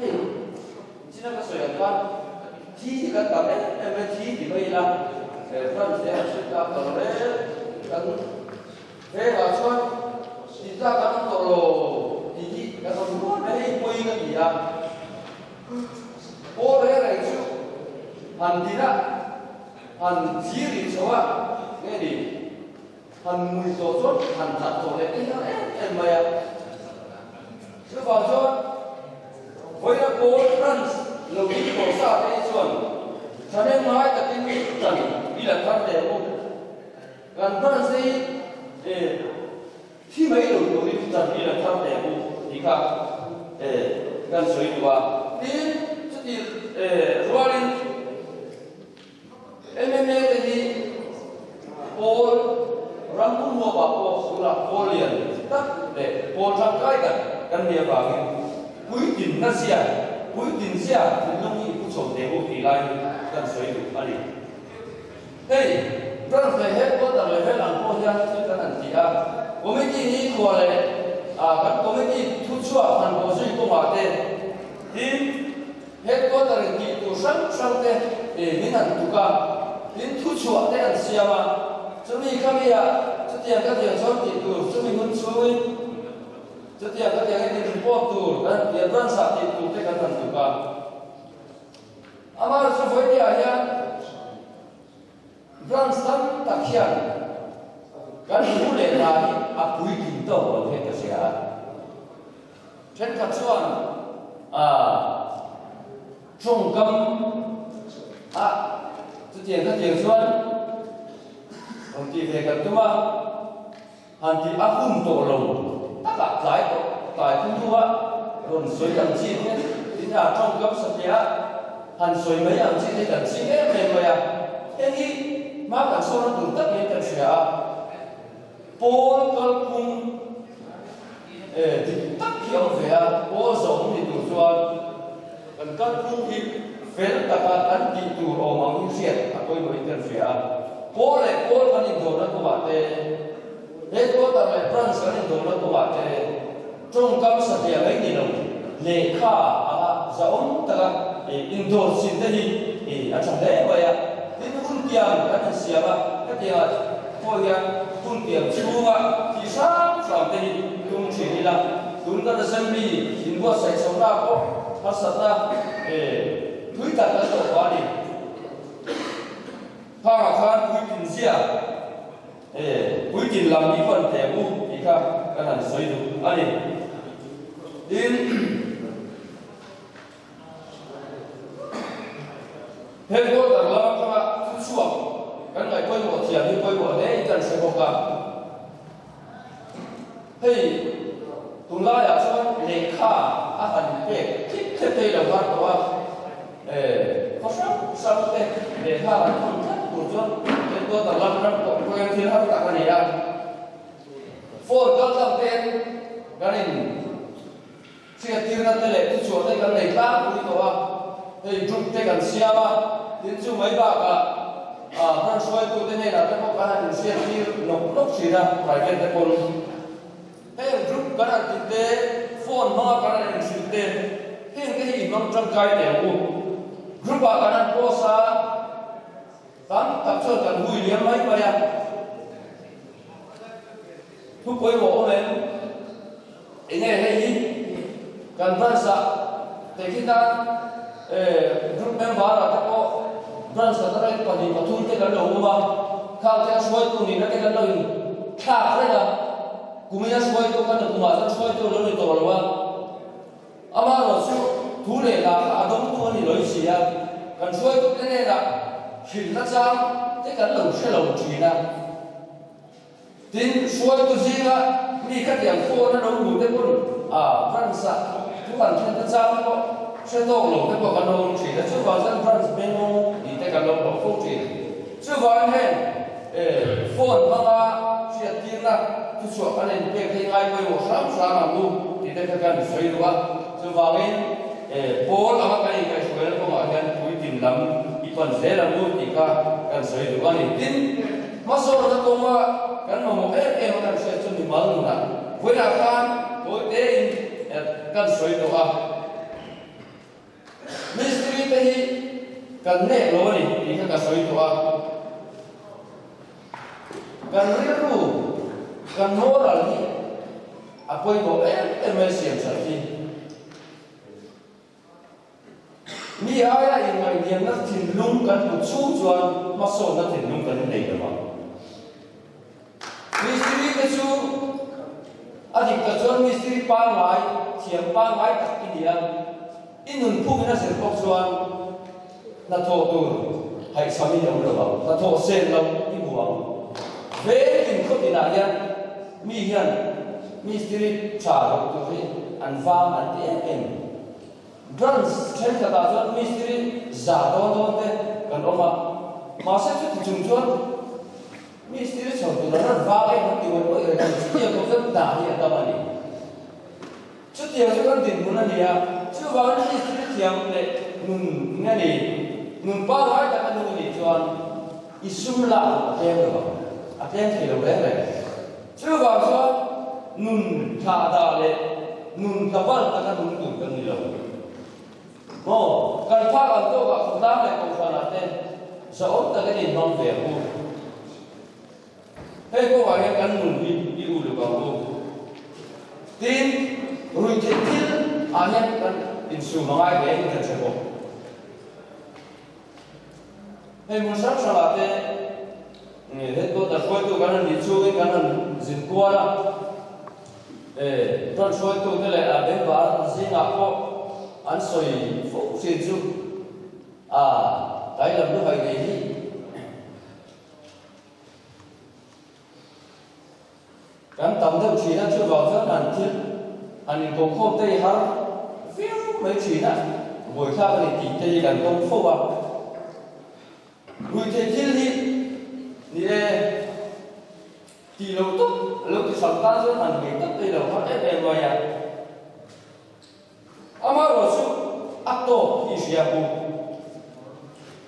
hei china ka sawi ang khan thi hi kan tam em em e, thi ti mai ila branch te an sawi tak tawh reng kan Hengah chuan tih tlak an awm tawh lo tih hi kan awm nual mai hei pawi ka ti a. Pawl reng reng chu han din a, han thlir rih chho a, nge ni, han ngui tawh chuan han that tawh leh te hian em em mai a. Chuvang chuan vawiina pawl branch lo ding tawh sa te hi chuan thahnem ngai takin tan i la thar teh u. Kan branch te hi e thi mai lo turin tan hi la thar teh u tih kha e kan sawi duh a. Tin, chuti e rualin MMA te hi pawl ram pum huapah pawh tunah pawl lian tak leh pawl tangkai tak kan nih avangin puitinna zia, puitin zia thinlung hi i pu chho teh u tih lai hi kan sawi duh a ni. Hei, branch leh headquarter level ang pawh hian thil kan han ti a, committee ni khua leh kan committee thuchhuak han bawh zui kawngah te, tin, headquarter in tih tur hrang hrang te min han tuk a, tin thuchhuah te an siam a, chumi khami ah chutiang ka tiang chuan tih tur chumi hun chhungin chutiang ka tiang in report tur kan han ti a, branch ah tih tur te kan han tuk a. Amah chu vawinia hian branch tam tak hian kan thu leh hna hi a puitling tawk lo hian ka hria a. Thenkhat chuan tawngkam a chutiang khatiang chuan rawn tih ve kan tum a. Han tih a hun tawh lo takah tlai tawh tlai thu hnua rawn sawi ang chi te tin a tawngkam satliah a han sawi mai ang chi te kan ching em em mai a, heng hi hma kan sawn a tur tak niin kan hria a, pawl kalphung dik tak hi a awm ve a, pawl zawm ni tur chuan kan kalphung hi fel taka kan tih tur awm ang hi hriat a pawimawhin kan hria a. Pawl leh pawl kan indawrna kawngah te, headquarter leh branch kan indawrna kawngah te, tawngkam satliah mai ni lo, lehkha anga zahawm taka indawr chin te hi a tha hle mai a. Tin, hun tiam kan insiam a, hetiangah pawh hian hun tiam chhunga thih hrang hrang te hi tum thin ila, tun kan assembly inbuatsaih chhohna pawh harsatna thui tak kan tawh pah a ni. Khangah khan puitlin zia e puitlin lam hi pan teh u tih kha kan han sawi duh a ni. Tin, headquarter lam atanga thuchhuak kan ngaih pawimawh thiam hi pawimawh hle in kan hre bawk a. Hei tunlaiah chuan lehkha a han pek thip thep thei lo har tawh a, khaw hrang hrang te lehkha han thawn tlat tur chuan headquarter lam ram tawh pawhin thil har tak a ni a. Phone kal tlang ten kan in hriattirna te leh thuchhuah te kan nei tlangpui tawh a, hei group te kan siam a, tin chu mai bakah hman hruaitute hnenah te pawh kan han inhriattir nawk nawk thin a, private te pawn. Heng group kan han tih te, phone hmanga kan han inhrilh te, heng te hi inhmang tangkai teh ang u. Group ah kan han post a, tam tak chuan kan hui liam mai mai a. Thu pawimawh awm em? Enge hei hi kan branch ah te khi tan group member ah te pawh branch khat atangin pahnih pathum te kan lo awm a, khang te a hruaitu nihna te kan lo in thlak reng a, kumin a hruaitu kha nakumah chuan hruaitu a lo ni tawh lo a, amaherawhchu thu leh hla kha a dawngtu a ni lawih si a, kan hruaitu te hnenah hrilhna chang te kan lo hre lo thin a. Tin, hruaitu zinga mi khatiang phone a lo hmuh te pawn Branch ah thu kan thlen te chang te pawh hre tawk lo te pawh kan lo awm thin a, chuvang chuan Branch memo tih te kan lo hlawh fo thin. Chuvangin heng phone hmanga hriattirna thuchhuah kan inpek hi ngai pawimawh hram hram ang u tih te kha kan sawi duh a, chuvangin pawl anga kan inkaihhruaina kawngah hian puitin lam i pan zel ang u tih kha kan sawi duh a ni. Tin, hmasawnna kawnga kan mamawh em em a kan hriat chu mimal nunah vawiinah khan tawitein kan sawi tawh a. Mistiri te hi kan nek lo a ni tih kha ka sawi tawh a. Kan rilru, kan moral hi a pawimawh em em mai siam that hi. Mi aia inngaihniamna thinlung kan hmu chhung chuan hmasawnna thinlung kan nei lo ang. Mistiri te chu a dik tak chuan mistiri pangngai, thiam pangngai tak i ni a, i nunphungin a zir bawk chuan hnathawh tur haihchham in i awm lo ang, hnathawh sen loh i hmu ang. Veng in khaw tinah hian mi hian mistiri tha loh tur hi an vang an ti em em. Branch thenkhatah chuan mistiri za dawn dawn te kan awm a, mahse chuti chung chuan Mistiri chho tur an rawn vak em an ti uai uai reng a ni. Chutiang kawng chuan dah hi a tam a ni. Chutiang chu kan dinhmun a ni a, chuvangin mistiri thiam leh nun nge ni, nun pangngai tak a nung a nih chuan i sum lak loh a tlem lo ang, a tlem thei lo reng reng. Chuvang chuan nun thlah dah leh nun tlabal taka nung tur kan ni lo. Maw, kan phak ang tawkah khawtlang leh kohhranah te zahawm takin inhmang ve ang u. Hei kawngah hian kan nun hi i uluk ang u. Tin, ruihtheih thil ah hian kan insum a ngai hle in kan hre bawk. Hei hmun hrang hrangah te headquarter hruaitu kan han nih chungin kan han zin kual a, rawn hruaitute leh a member zingah pawh an sawi fo thin chu a tlai lam luhai nei hi Kan tam deuh thin a, chuvang chuan an thil han inkawmkhawm te hi har viau mai thin a, buaithlak a ni tih te hi kan tawng fo a. Ruihtheih thil hi ni e, tih loh tawp lo ti sam tan chuan han hmei tawp thei lo har em em mai a. Amaherawh chu a tawp hi hria pu.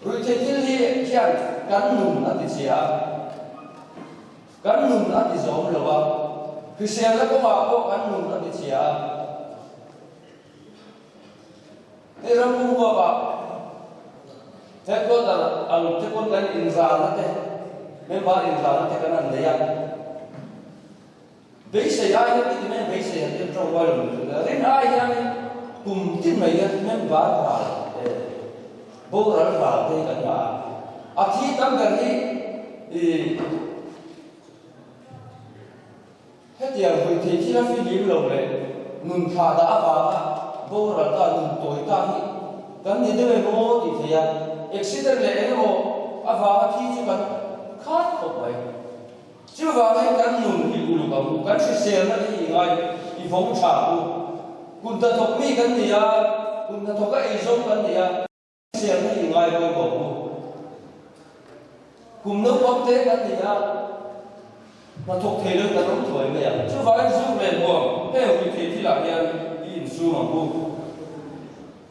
Ruihtheih thil hi hian kan nun a ti chhia a. Kan nun a ti zawm lo a, hriselna kawngah pawh kan nun a ti chhia a. Hei ram pum huapah headquarter ang te pawn kan inralna te, member inralna te kan han nei a. Beisei ai hian i ti mai beisei han tir tawng ruai lo rin ai hianin kum tin mai hian member ral boral ral te hi kan ngah a. A thi tam ber hi i hetiang vui thei thil a fihlim lo leh nun thlah dah avanga boral ta nun tawi ta hi kan ni deuh em aw tih theih a, accident leh eng emaw avanga thi chu kan khat khawp mai. Chuvangin kan nun hi uluk ang u, kan hriselna te hi i ngai i vawng tha ang u. Kum hnathawk mi kan ni a, kum hnathawka eizawng kan ni a, hriselna hi i ngai pawimawh ang u. Kum naupang te kan ni a, hnathawk thei lo kan awm thuai mai ang. Chuvangin zuk leh hmuam heng ruihtheih thilah hian i insum ang u.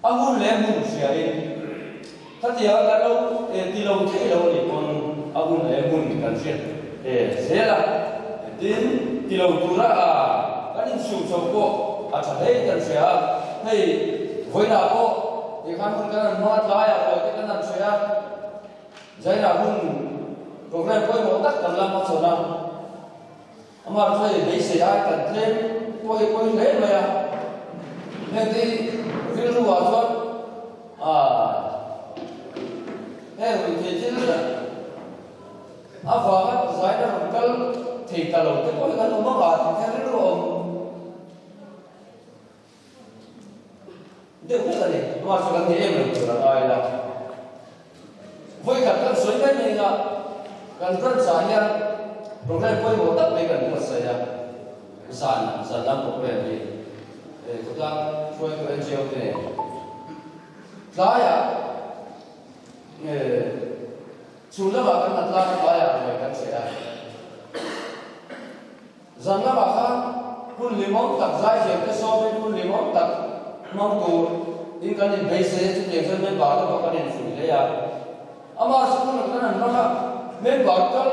A hun leh hmun hriain khatiang kan lo ti lo thei lo anih pawn a hun leh hmun kan hriat zel a, tin ti lo tura kan inchhung chho pawh a tha hle in kan hria a, hei vawiinah pawh tikhan hun kan han hmang a tlaiah buai te kan han hria a, zainah hun program pawimawh tak kan la hmachhawn a. Amah chu hei beisei ai kan tlem pawi pawi hle mai a, hengte rilru ah chuan aah heng ruihtheih thil avanga zaina rawn kal thei ta lo te pawh hi kan awm ang a tih kha rilru a awm deuh hlek a ni. Amah chu kan ni em lo tur a ngai la. Vawikhat kan sawi mai mai anga kan branch ah hian program pawimawh tak mai kan buatsaih a, zan zan lam program hi. Khawtlang hruaitu NGO te nen tlaiah chhun lamah kan hlat lai tlaiah ruai kan cheh a. Zan lamah khan hun limawm tak zaithiam te sawmin hun limawm tak hmang tur in kan inbeisei a, chutiang chuan member te pawh kan infuih hle a. Amah chu hun kan han hmang a, member kal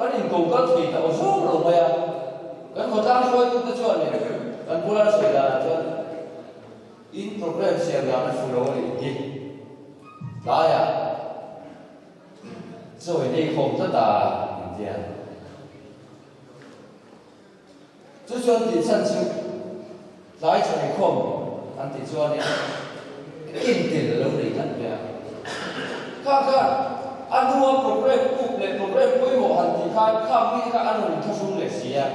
kan inko kal thei ta aw zawng lo mai a. Kan khawtlang hruaitute chuanin kan bula sawi danah chuan in program siam dan a fu lo a nih hi. Tlaiah chawi nei khawm tlat a intia. Chu chuan tih chhan chu tlai chhawi khawm an tih chuanin intel a lo nei tlat mai a. Kha khan a hnua program uk leh program pawimawh han tih khan kha mi kha a rawn inthlahrung leh si a.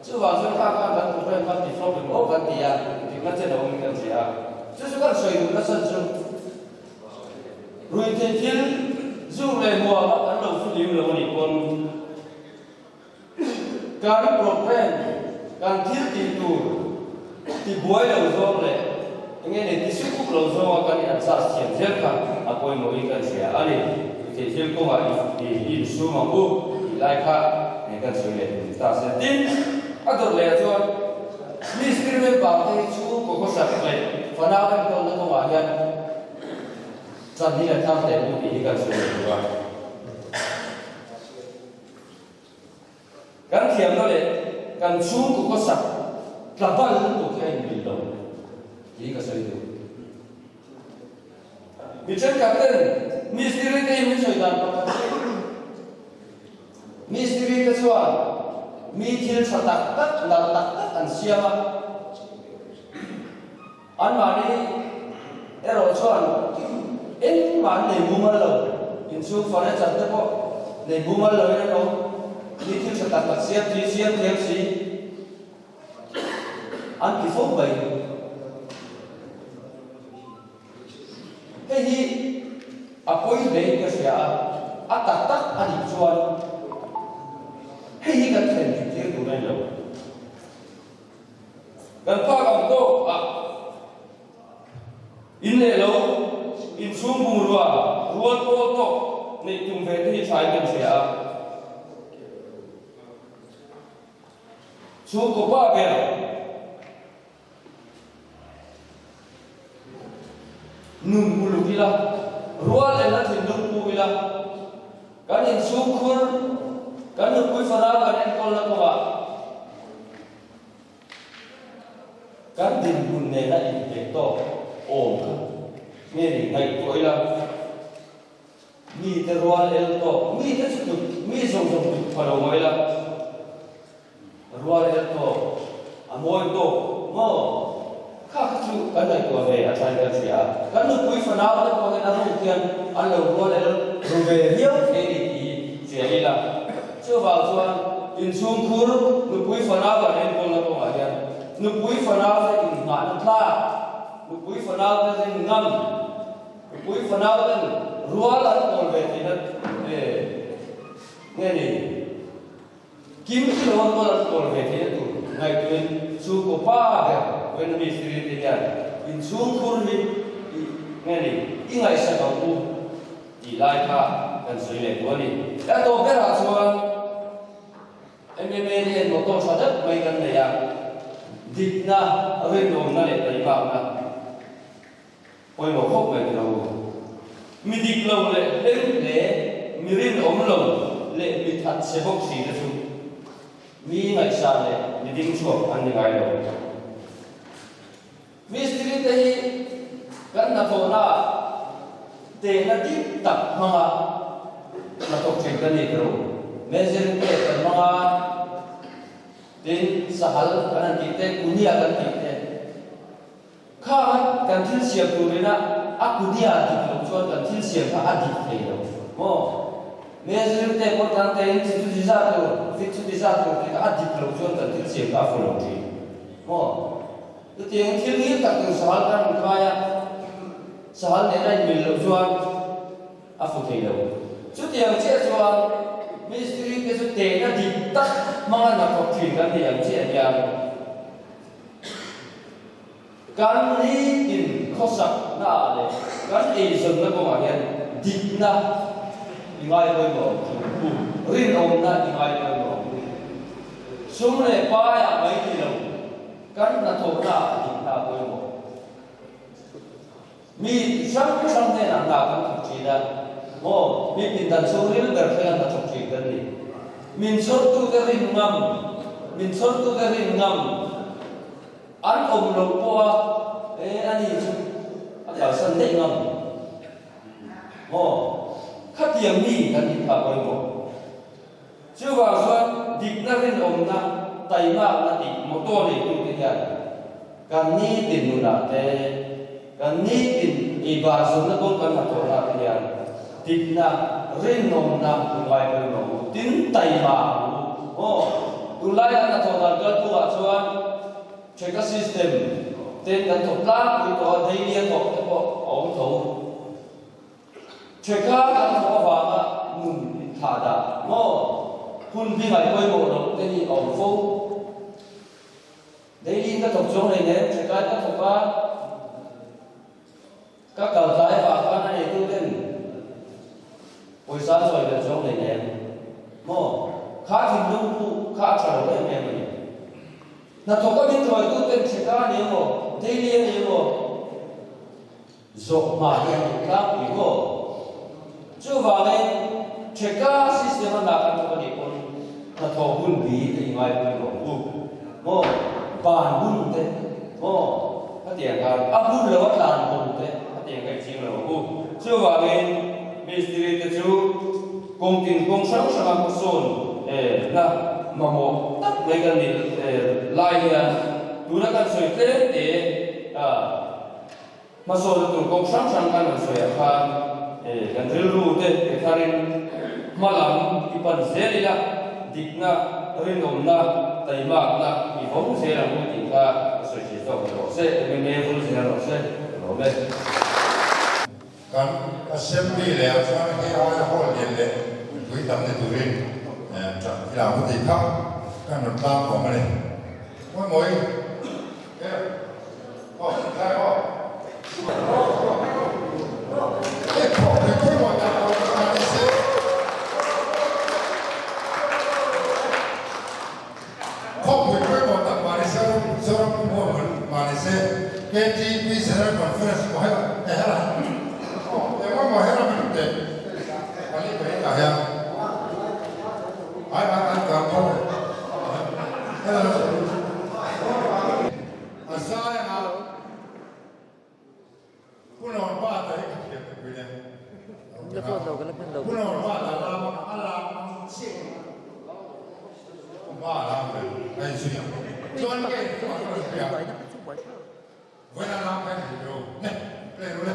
Chuvang chuan kha khan kan program kha ti flop em aw kan ti a, dikna chen a awmin kan hria a. Chu chu kan sawi duhna chhan chu ruihtheih thil zu leh hmuam a kan lo fihlim lo a nih pawn, Kan program, kan thil tih tur ti buai lo zawng leh enge nei ti suk uk lo zawnga kan in adjust thiam zel kha a pawimawhin kan hria a ni. Thei thil kawngah i insum ang u tih lai kha eng kan sawi leh tur ta se. Tin, a dawt leh ah chuan Mistiri member te hi chhungkaw khawsak leh fanau enkawlna kawngah hian chan hi la thar hle u tih hi kan sawi leh tur a. Kan thiamna leh kan chhungkaw khawsak tla bal lutuk hi a inmil lo tih ka sawi duh. Mi thenkhat ten mistiri te hi min sawi dan pakhat chu mistiri te chuan mi thil tha tak tak nalh tak tak an siam a, anmahni erawh chuan engmah an nei mumal lo, inchhung furniture te pawh nei mumal lo in an awm, mi thil tha tak tak siam si, siam thiam si an ti fo mai. Hei hi a pawi hle in ka hria a, a tak tak a nih chuan hei hi kan thlen dik tir tur a ni lo. Kan phak ang tawk a, in leh lo, inchhung bungrua, rual pawl tawk neih tum ve te hi tha in kan hria a. Chhungkaw pa ber nun uluk ila, rual ena thinlung pu ila, kan inchhung khur, kan nupui fanau kan enkawlna kawngah kan dinhmun nena inhmeh tawk awm kha nge ni ngaihtuah ila, mite rual el tawk, mite chu tut, mi zawng zawng tut pha lo mah ila, Rual el tawk, a mawi tawk maw? Kha kha chu kan ngaihtuah ve a thlai kan hria a, kan nupui fanau te pawh hian a ruk hian an lo rual el ru ve viau thei a ni tih hria ila. Chuvang chuan inchhungkhur nupui fanau kan enkawlna kawngah hian nupui fanau te inngahna tlak, nupui fanau te rin ngam, nupui fanau ten rual an kawl ve theihna nge ni? Kim chu lo an rual an kawl ve theih a tur ngaihtuahin chhungkaw pa ber Wena mistiri te hian inchhungkhur hi i nge ni i ngaihsak ang u tih lai kha kan sawi leh duh a ni. A tawp berah chuan MMA te hian motor tha deuh mai kan nei a, dikna, rinawmna leh taihmakna Pawimawh khawp mai tilo. Mi dik lo leh hleng hle, mi rinawm lo leh mi that chhe bawk si te chu mi ngaihsan leh mi ding chhuak an ni ngai lo. Mistiri te hi kan hnathawhna ah tehna dik tak hmanga hnathawk thin kan ni tilo. Measuring tape kan hmang a, tin sahal kan han tih te, kunia kan tih te. Kha kan thil siam turina a kunia dik loh chuan kan thil siam kha a dik thei lo maw? Measuring tape pawh tan te in chi chu ti zat tur, fit chu ti zat tur tih kha a dik loh chuan kan thil siam kha a fu lo thin maw? Chutiang thil ngil tak tur sahal kan rawn khai a, sahal nena inmil loh chuan a fu thei lo. Chutiang chiah chuan mistiri te chu tehna dik tak hmanga hnathawk thin kan ni ang chiah hian. Kan nitin khawsaknaah leh kan eizawnna kawngah hian dikna i ngai pawimawh ang chu, rinawmna i ngai pawimawh ang chu. Sum leh paiah mai ni lo, kan hnathawhnaah dikna a pawimawh. Mi hrang hrang hnenah hna kan thawk thin a, maw? Mi pindan chhungril ber thlenga hna thawk thin kan ni. Min chhawrtute rin ngam, min chhawrtute rin ngam an awm loh pawha e ani chu a kalsan daih ngam, maw? Khatiang mi kan inphah pawimawh. Chuvang chuan dikna rinawmna taimakna tih motor neitute hian kan nitin nunah te, kan nitin eibar zawmna kawng kan hnathawhna te hian dikna rinawmna i ngai pawimawh u, tin taima ang u. Aw, tunlai kan hnathawh dan kalphungah chuan Cheka system ten kan thawk tlangpui tawh a, daily a thawk te pawh a awm tho. Cheka kan thawk avanga nun inthlah dah maw? Hun bi ngai pawimawh loh te hi a awm fo. Daily ka thawk chuang hlei nen Chekai ka thawk a, ka kal tlai vah khan a neitu ten pawisa an sawi belh chuang hlei nen maw? Kha thinlung phu kha a tha lo em em a ni. Hnathawk a min ruaitu ten Cheka a ni emaw, Daily a ni emaw, Zawh hma hi an duh tlangpui maw? Chuvangin Theka system a nak an thawk a nih pawn hnathawh hun bi te i ngaipui lo ang u maw? Ban hun te maw? Hetiang khan a hun lo a tlan bo te hetiang kha i ching lo ang u. Chuvangin mistiri te chu kawng tin kawng hrang hranga hmasawn na mamawh tak mai kan nih lai hian tuna kan sawi tlem te a Hmasawnna tur kawng hrang hrang kan rawn sawi ah khan kan rilru te pe tharin hma lam i pan zel ila, dikna, rinawmna, taimakna i vawng zel ang u tih kha ka sawi thei zawk ni rawh se, MMA vul zel rawh se, ka lawm e. Kan Assembly leh ah chuan hei aia hall lian leh mipui tam ni turin ṭan ila ang u tih kha kan rawn tlang kawm a ni. Mawi mawi. A zai anga Pu Lawrpa ta hi ka thiam ka pui le. Pu Lawrpa ta lam a lam ang chiah in Pu Hma a lam ve a inzui ang. Chuan nge ka rawn hria vawiin a lam ka en duh lo ne play ru le.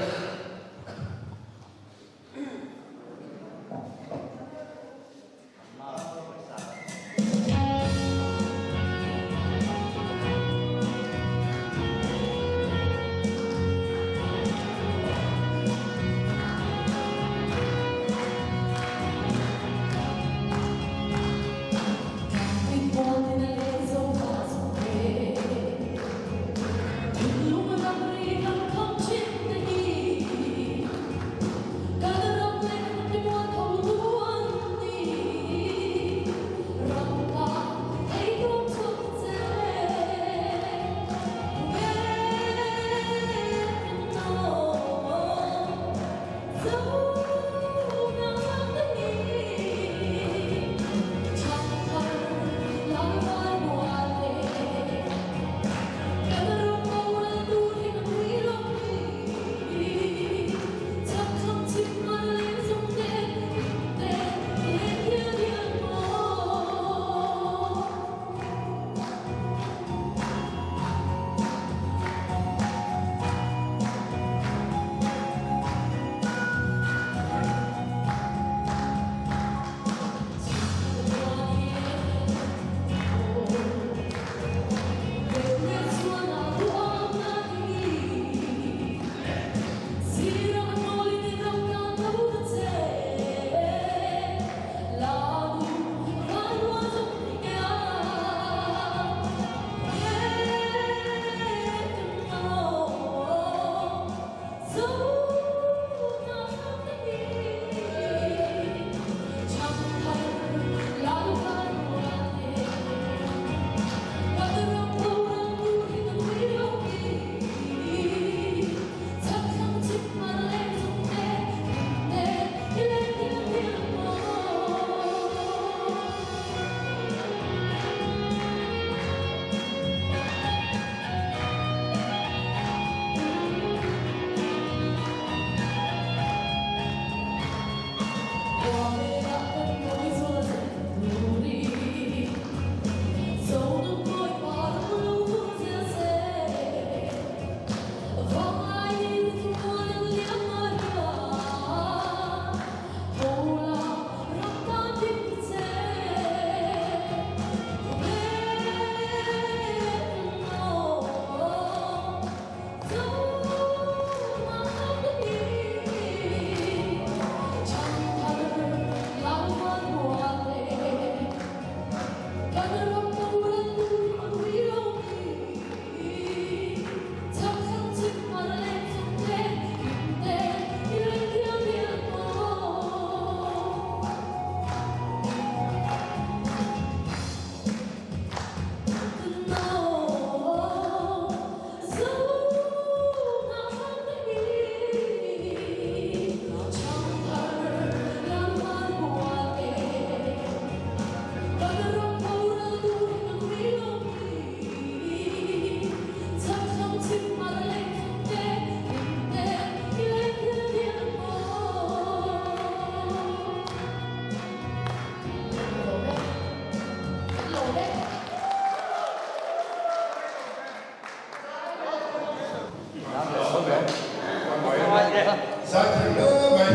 Zaithiam hle mai.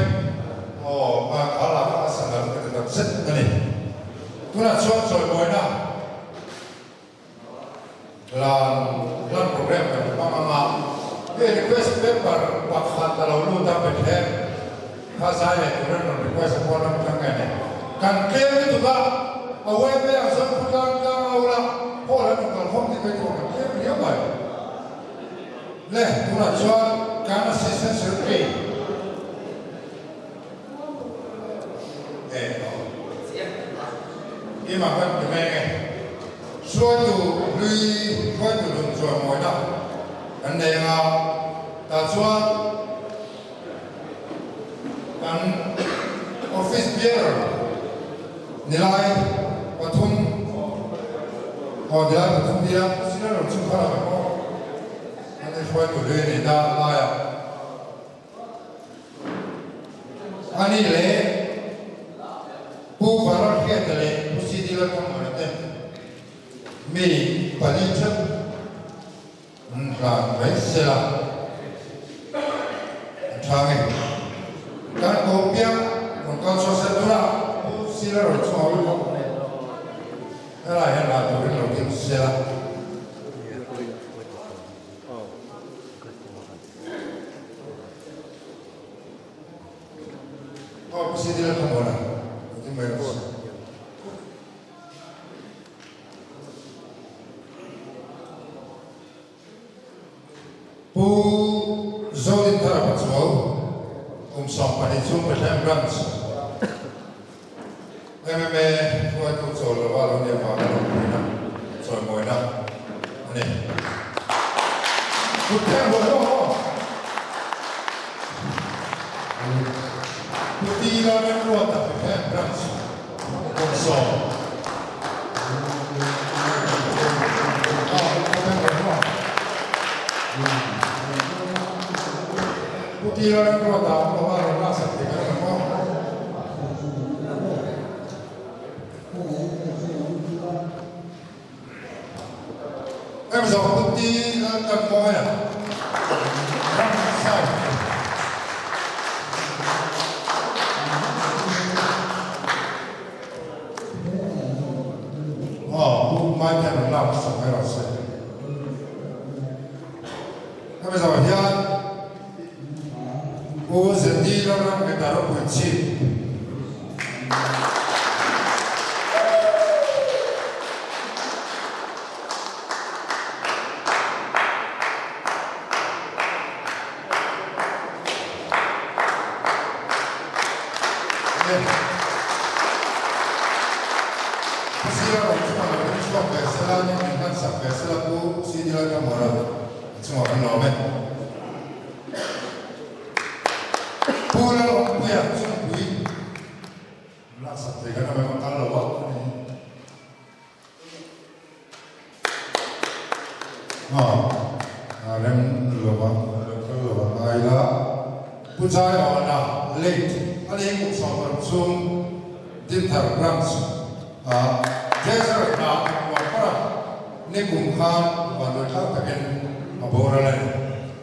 Aw, a kha lah kha a sa nalh ka ti tak zet a ni. Tunah chuan chawimawi-na lan lan program kan hmang ang a, hei request paper pakhat a lo lut a Bethlehem kha zai leh turin rawn request a pawn lam tang nge ni. Kan tlem lutuk a, a yma ang chuan khawtlang tlang au la, hall an rawn kalkhawm tih mai tur kan tlem riau mai. Le, tunah chuan kan assistant secretary eh Ima kan ti mek e. Hruaitu hlui hruaitu hlun chuan mawina kan nei anga tah chuan kan office bearer nilai pathum aw nilai pathum nia senior lam chhung kha lam pawh an inhruaitu hlui a nihna laiah a ni leh Pu Vanlalhriata leh Pu CD Lalthammuana te mi pali theuh An hlan mai sela an tha nge. Kan ko piang rawn kal chhuak sel tura Pu Sila rawn chhuak a bawk. Helai hian hlan turin lo ding sela. Aw Pu Sila ka mawn a, lo ding mai rawh se. Pu Zodinthara Pachuau, kum 12 chung Bethlehem Branch MMA hruaitu chawl lova lo nia vanga lawmpuina chawimawina a ni. Kut theng huai rawh aw. Pu Ti Lalremruata Bethlehem Branch kum sawm. Pu Ti Lalremruata awm lo a rawn laksak thei kan awm maw? Em zawh Pu Ti Laltanmawia ram South. Aw, Pu Maite rawn lak hmasak mai rawh se. Hemi zawh hian Pu ZD Lalram Ngeta ropui chhip. Pu Sira rawn chungah lo ding chhuak ve sela, ni min hman sak ve sela Pu CD Lalthamawra chungah kan lawm e. Pu Lalawmpuia chungpui laksak thei kan awm em a kal lo a. A rem lova, a rem kal lova ngai la. Pu Chaiawna late a ni kum 60 chhung Dinthar Branch ah Treasurer hna a puan par a, ni kum khan vanduai thlak takin a boral a ni.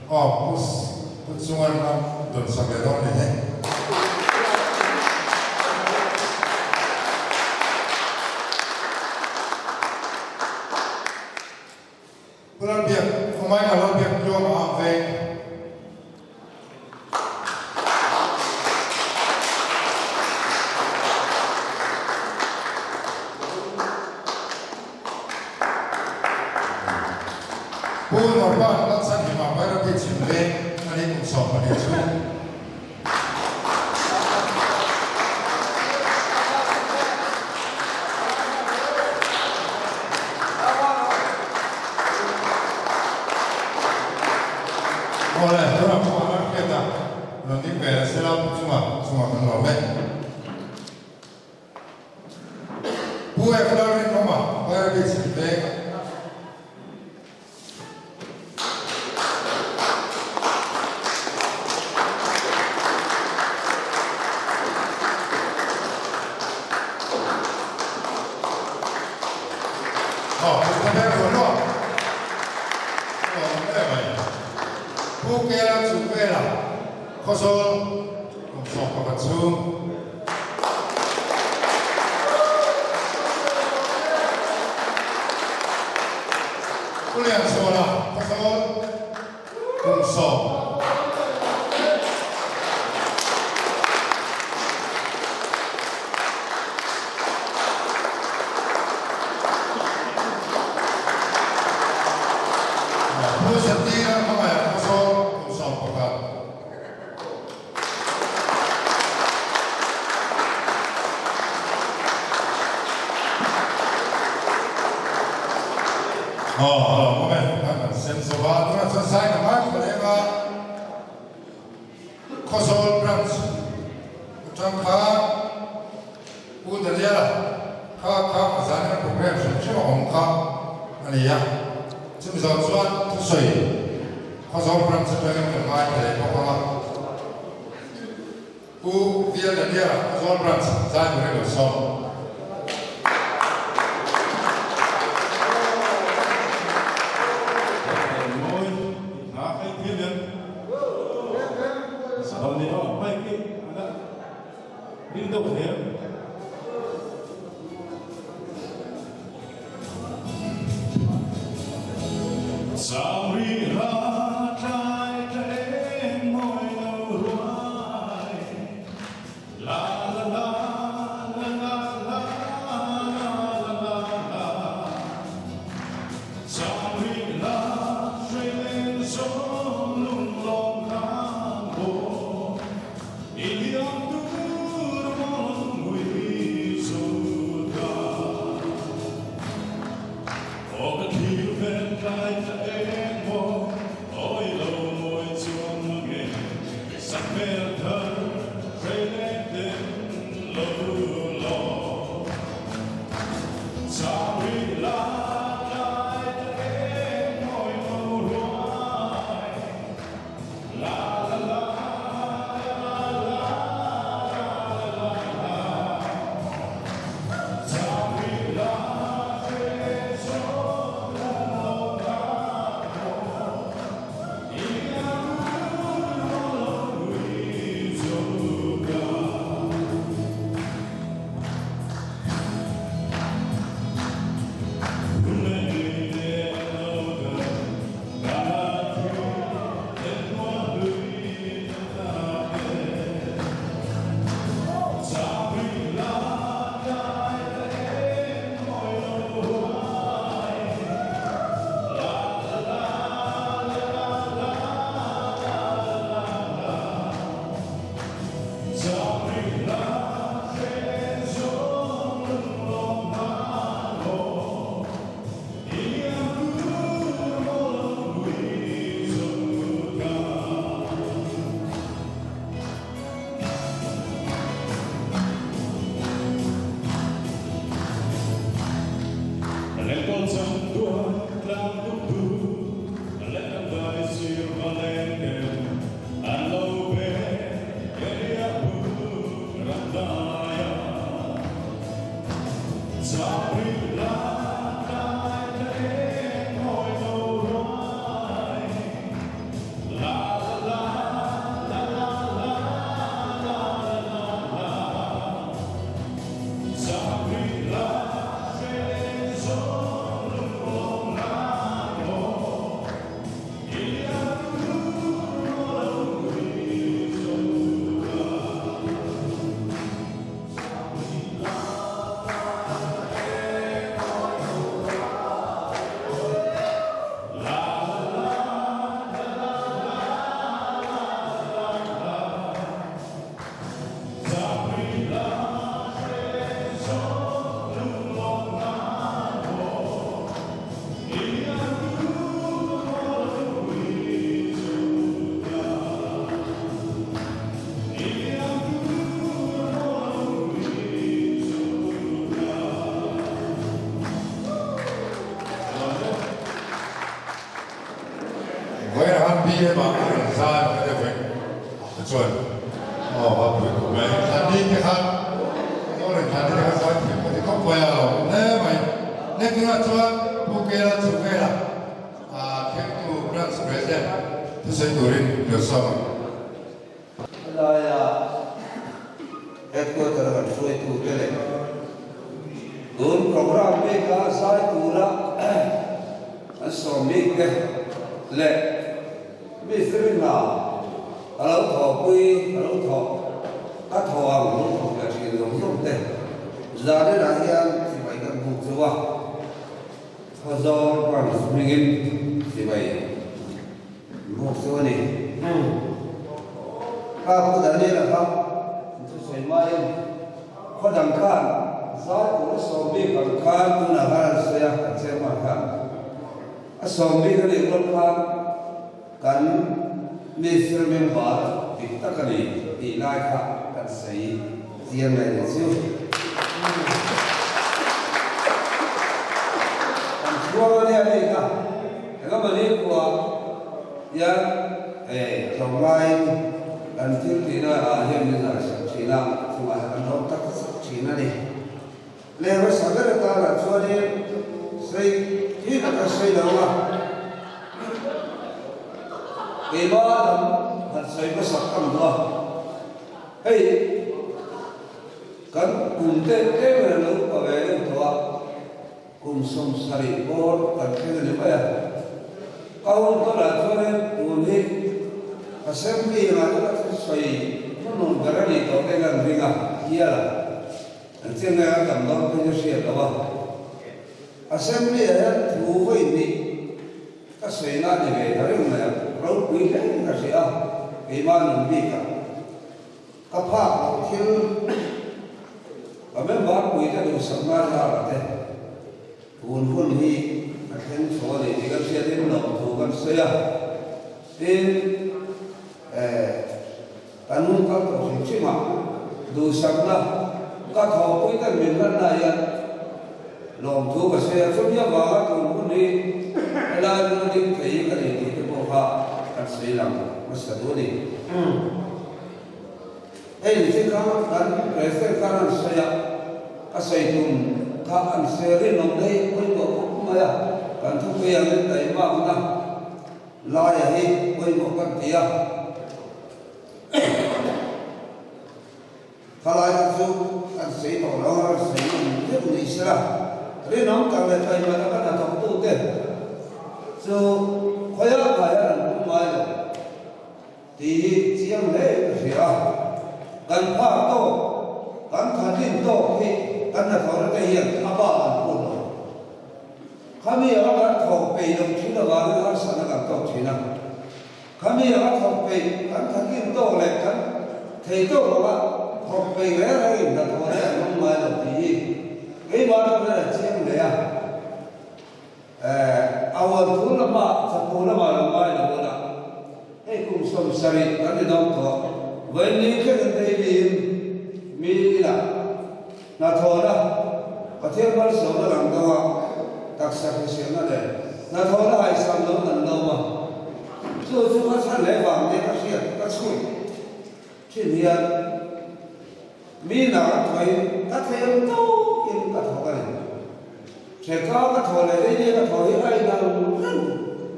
Aw Pu Pu Chungan a dawn sak leh dawn ni hi. Pu Lalbiak, Khawmai ka Lalbiak tluang a ang veng. Pu Norman Lalchhanhima Bairabi chhim veng a ni kum 12 chhung. Awle, tunah pawh an hriat a, rawn ding ve la sela pu chunga chungah kan lawm e. Pu Efla Rinawma, Bairabi chhim veng. Pu Kela Chuvela. Khawzawl kum 11 chhung. Pu Lianzuala, Khawzawl kum sawm. Pu Zatira hmangaih Khawzawl kum 11. Aw a lo awm e, kan han sem zo a, tunah chuan zai ka ngai kha leng a, Khawzawl branch atang khan Pu Daniela kha kha a zaina program hrim hrim a awm kha a ni a, chumi zawh chuan thusawi Khawzawl branch atangin kan ngai kha leh bawk ang a, Pu VL Daniela Khawzawl branch zai turin lo sawm. Vawiin han BM ah a rawn zai ang deuh vek te chuan aw a pui khawp mai. Thani te khan aw rawn thani te khan zai thiam ka ti khawp mai a lo awm hle mai. Next tunah chuan Pu Kela Chhuvela Khengtu Branch President thusawi turin lo sawm ang. programme bika zai tura an sawm bik te leh mistiri hna a lo thawhpui a lo thawh a thawh ang lo thawk leh thin zawng zawng te zaninah hian chibai kan buk chu a Khawzawl Branch hmingin chibai an buk chu a ni. Ka Pu Daniel-a kha an thusawi maiin khaw dang khan zai tur a sawm bik ang khan tunah khan an sawi a, kan chairman khan a sawm bik a nih rual khan kan minister member dik tak a ni tih lai kha kan sawi chiang leh ni chu. Kan chhuang a nia hei kha engamahni khua hian hei tlawmlaiin kan thil tihna ah hian min zai sak thin a, chungah hian kan rawm tak zet thin a ni. Lehkha ber atana chuanin sei hi ka ka sawi lo a, keimah lam han sawi hmasak ka hmu a, hei kan kum te tlem in a lo pa ve deuh tawh a, kum 70 bawr kan thleng a ni mai a, ka hun tawnah chuanin tun hi Assembly ngah chu ka thusawi hmanawm ber a nih tawh te kan ring a, hial a. An chiang nge a tam dawn phei chu hriat lo a. Assembly ah hian thu vawi hnih ka sawi na ni ve ta reng mai a, ropui hle ka hria a, keimah nun bik ah ka phak loh thil ka member pui te duhsak ngai zar ah te tun hun hi a thleng chho a ni tih kan hriat in lawmthu kan sawi a, tin eh. Kan hun kal tawh hrim hrim a, duhsakna ka thawhpui ten min hlanna hian lawmthu ka sawi a, chumi avanga tun hun hi helai hmun a ding thei hi ka nei tih te pawh kha kan sawi lang hmasa duh a ni. Hei ni chu kha kan President khan an sawi a, ka sawi tum kha an sawi rinawm daih pawimawh khawp mai a, kan thupui angin taimakna Laia hi pawimawh kan ti a, thalai te chu kan sawi tawh lo a, sawi nawm deuh ni sela, rinawm tak leh taima taka hnathawktute chu khawiah khawiah an pum ngai lo tih hi chiang hle ka hria a, kan phak tawk, kan thatlin tawk hi kan hnathawhna te hian a bak an phut lo. Khami a kan thawk peih lo thin avangin harsatna kan tawk thin a. Khami a thawk peih kan thakin tawk leh kan thei tawk lo a, thawk peih reng rengin hnathawh te an awm ngai lo tih hi keimah atang hian a chiang hle a. A uan thu lamah chapo lamah lo ngai lo a, hei kum 70 kan ni dawm tawh, vawiin thlengin daily in mi inah Hnathawhna, Pathian malsawmna lang deuh a, taksa hriselna leh hnathawhna haihsam lo an lawm a. Chu chu ka chhan leh vang nia ka hriat ka chhut thin hian mi nak a thawiin ka thei ang tawkin ka thawk a ni. Hreka ka thawh leh daily ka thawh hi a inang reng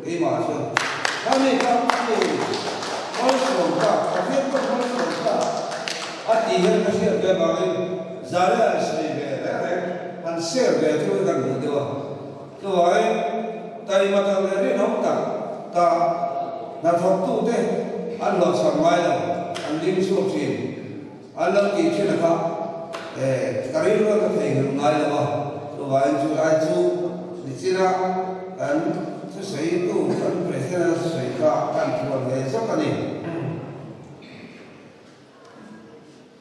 keimah chuan khami kha mi malsawm ta, Pathian pawh malsawm ta a tih hian ka hriat ve avangin zare an sawi ve reng reng, an share ve chu kan hmuh deuh a. Chuvangin taima tak leh rinawm tak ta hnathawktute an hlawhchham ngai lo, an ding chhuak thin. An lo tih thin a kha ka rilru a ka theihnghilh ngai lo a, chuvangin chu lai chu nichina kan thusawitu kan President a thusawi kha kan thuan ve zawk a ni.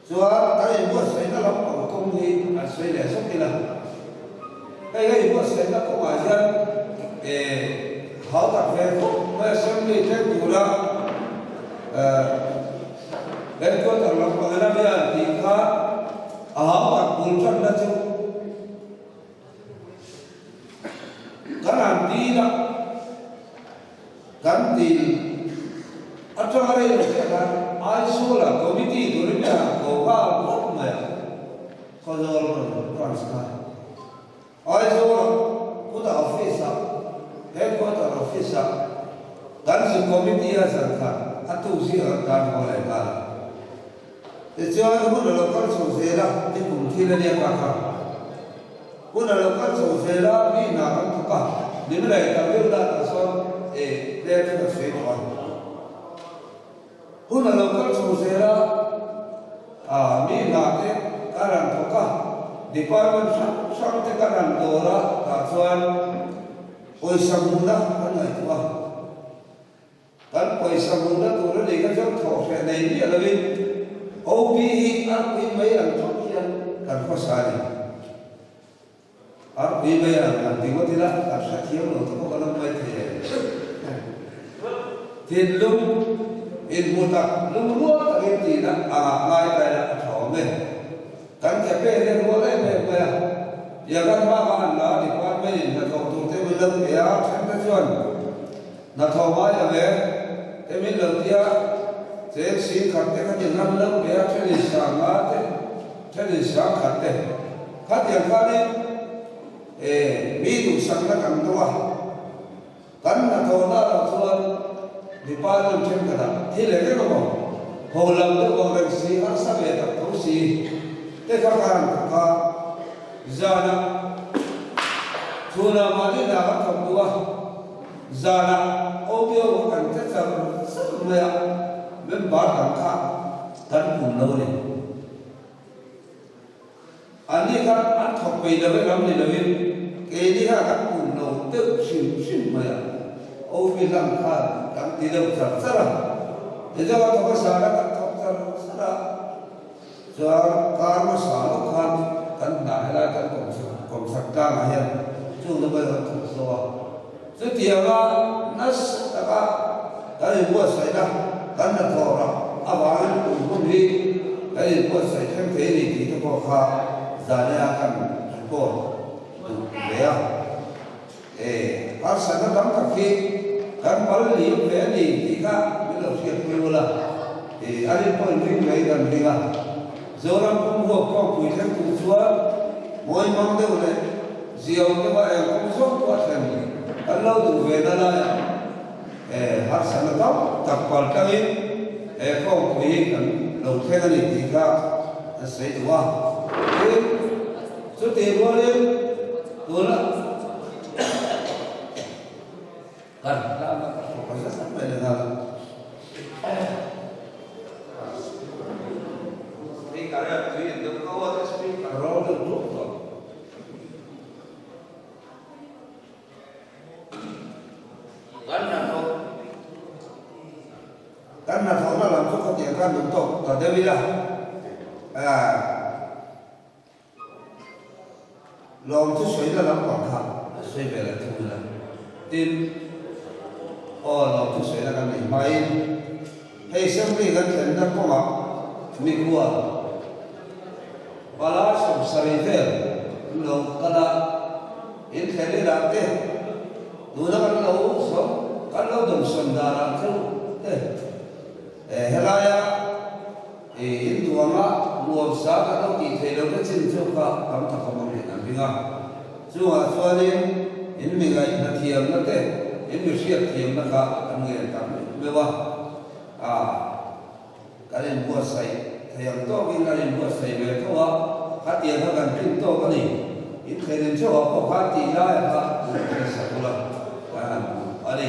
Chuan kan inbuatsaihna lampang kawng hi an sawi leh zawk ila, hei a inbuatsaihna kawngah hian hau tak ve khawp mai Assembly thleng tura Headquarter lam pangena mi an tih kha a hau tak bul tanna chu kan han dil a, kan dil atanga rei lo te khan Aizawl ah committee turin mi han ko nghal phawt mai a, Khawzawl branch kha. Aizawl-a Kuta Office-ah, Headquarter Office-ah kan zu committee a zan khat a tu zing an tan haw leh nghal a. Tichuan hun a lo kal chho zel a, ni kum thil a nia kha kha. Hun a lo kal chho zel a, mi hna kan thawk a, min raih tam deuh dan ah sawn e tlem chu kan sawi tawh a. Hun a lo kal chho zel a, a mi hna te ka ran thawk a, department hrang hrang te ka ran dawr a, tah chuan pawisa hmuhna kan ngaihtuah a. Kan pawisa hmuhna tur a nih kha chuan thawh hreh nei miah lovin OB hi arpui mai ang thawk hian kan khawsa a ni. Arpui mai ang kan ti ngawt ila kan hrethiam lo te pawh kan awm mai thei e. Thinlung inhmu tak lungrual takin tihna angah ngai ta ila a tha awm e. Kan ke pen hi a rual em em mai a, Yagan hmanga an la department in hnathawh tur te min lo pe a, then te chuan Hnathawh ngai lo e, te min lo tia, cheng sing khat te khatin ram lo pe a, then in sang nga te, then in sang khat te, khatiang khanin e mi duhsakna kan dawng a, kan hnathawhna loh chuan department thenkhatah thil eng eng emaw ho lam deuh vang reng si, harsa ve tak tho si te kha khan thawk a, zanah chhunah mahni hna kan thawk duh a. Zanah audio kan che char char mai a, member dang kha kan pum lo a ni. Anni kha an thawk peih lo e lam ni loin keini kha kan pum lo deuh hrim hrim mai a, OB hlang khan kan ti deuh char char a, tichuan kan thawk a zanah kan thawk char char a, chuan kar hmasa lawk khan kan hnah helai kan kawmchhak tlangah hian chung na kan thawk zo a. Chutianga nasa taka kan inbuatsaihna kan hnathawh rah avangin kum hun hi kan inbuatsaih thleng thei a ni tih te pawh kha zania kan report duh ve a. E, harsatna tam tak hi kan pal liam ve a ni tih kha min lo hriatpui ul a. E, a rin pawh inring mai kan ring a. Zoram pum huap kawngpui thleng tur chuan mawi mang deuh leh Ziau deuha eng kawng zawng pawh a thlen kan lo duh ve na laiah he harsatna tam tak pal tlangin he kawngpui hi kan lo thleng a ni tih kha an sawi duh a. Tin, chutih rualin tuna kan hlana ka thawk a zet mai lehnghal a. Speaker hian tui in deuh ko a, speaker rawl deuh dup tawh. Kan hnathawh Kan hnathawhna lam chu khawtiang khan duh tawk ta deuh ila ah lawm chu sawina lam pang kha a sawi ve leh thung ila tin aw lawm chu sawina kan neih hmain hei assembly kan thlenna kawngah mikhua Pala 70 vel an lo kal a, in thlen i dah te, tuna kan lo zawm, kan lo dawmsawn danah chu te, helaia i in duanga nuamsa kan lo tih theih loh te chin chu kha tam tak awm ang tih kan ring a. Chungah chuanin in mi ngaihna thiamna te, in mi hriat thiamna kha kan ngen tak meuh meuh a, a. Kan inbuatsaih thei ang tawkin kan inbuatsaih ve tho a, khatiang kha kan rin tawk a ni. Inthlenin theuhah pawh khan tih laia kha duh kan sa tul a, kan han duh a ni.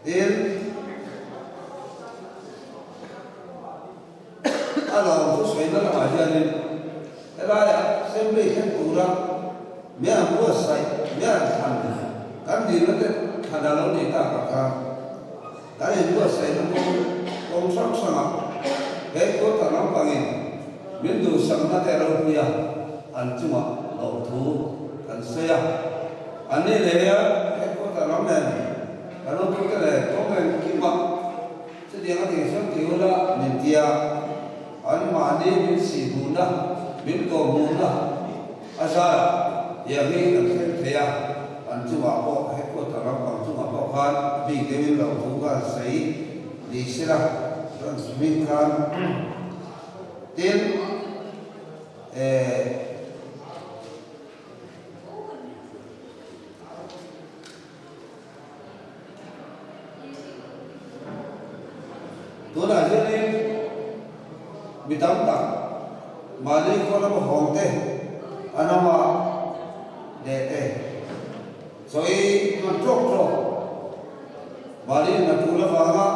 Tin, a lawm chu sawina lamah hianin helaiah assembly thleng tura mi an buatsaih, mi an thlan, kan dilna te thlan a lo nih takah khan, Kan inbuatsaihna kawng kawng hrang hrangah he kawta lampangin min duhsakna te a lo pui a, an chungah lawmthu kan sawi a. Anni leh hian he kawta lam nen kan awmtute leh kawng engkimah chutiang a tihsawn ti ula min ti a, anmahni min sihhmuhna, min kawhhmuhna A zarah tiang hi kan thleng thei a, an chungah pawh headquarter lampang chungah pawh khan bik deuhin lo thu kha an sawi ni sela chuan swimming khan tin eh Tunah hianin mi tam tak mahni khaw lama hawng te an awm a. leh te chawi hman tawk tawk mahni hna tul avanga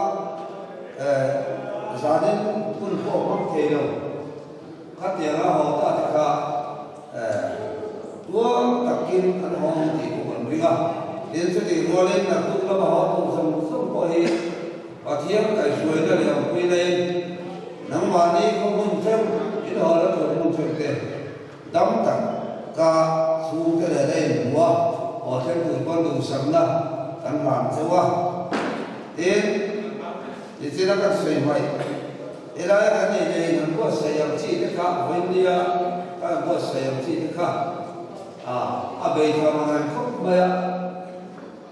zanin hun pawh hmang thei lo khatianga haw ta te kha tuang takin an haw ang tih pawh kan ring a. Tin, chutih rualin naktuk lama haw tur zawng zawng pawh hi Pathian kaihhruaina leh awmpuina in nangmahni khaw hmun theuh in haw la tur hmun theuh te dam tak ka chhungte leh la inhmu a, haw thleng tur pawn duhsakna kan hlan cheu a. Tin, nichina kan sawi hmaih helaia kan ei leh in an buatsaih ang chi te kha vawiinnia kan buatsaih ang chi te kha a bei tham ang reng khawp mai a.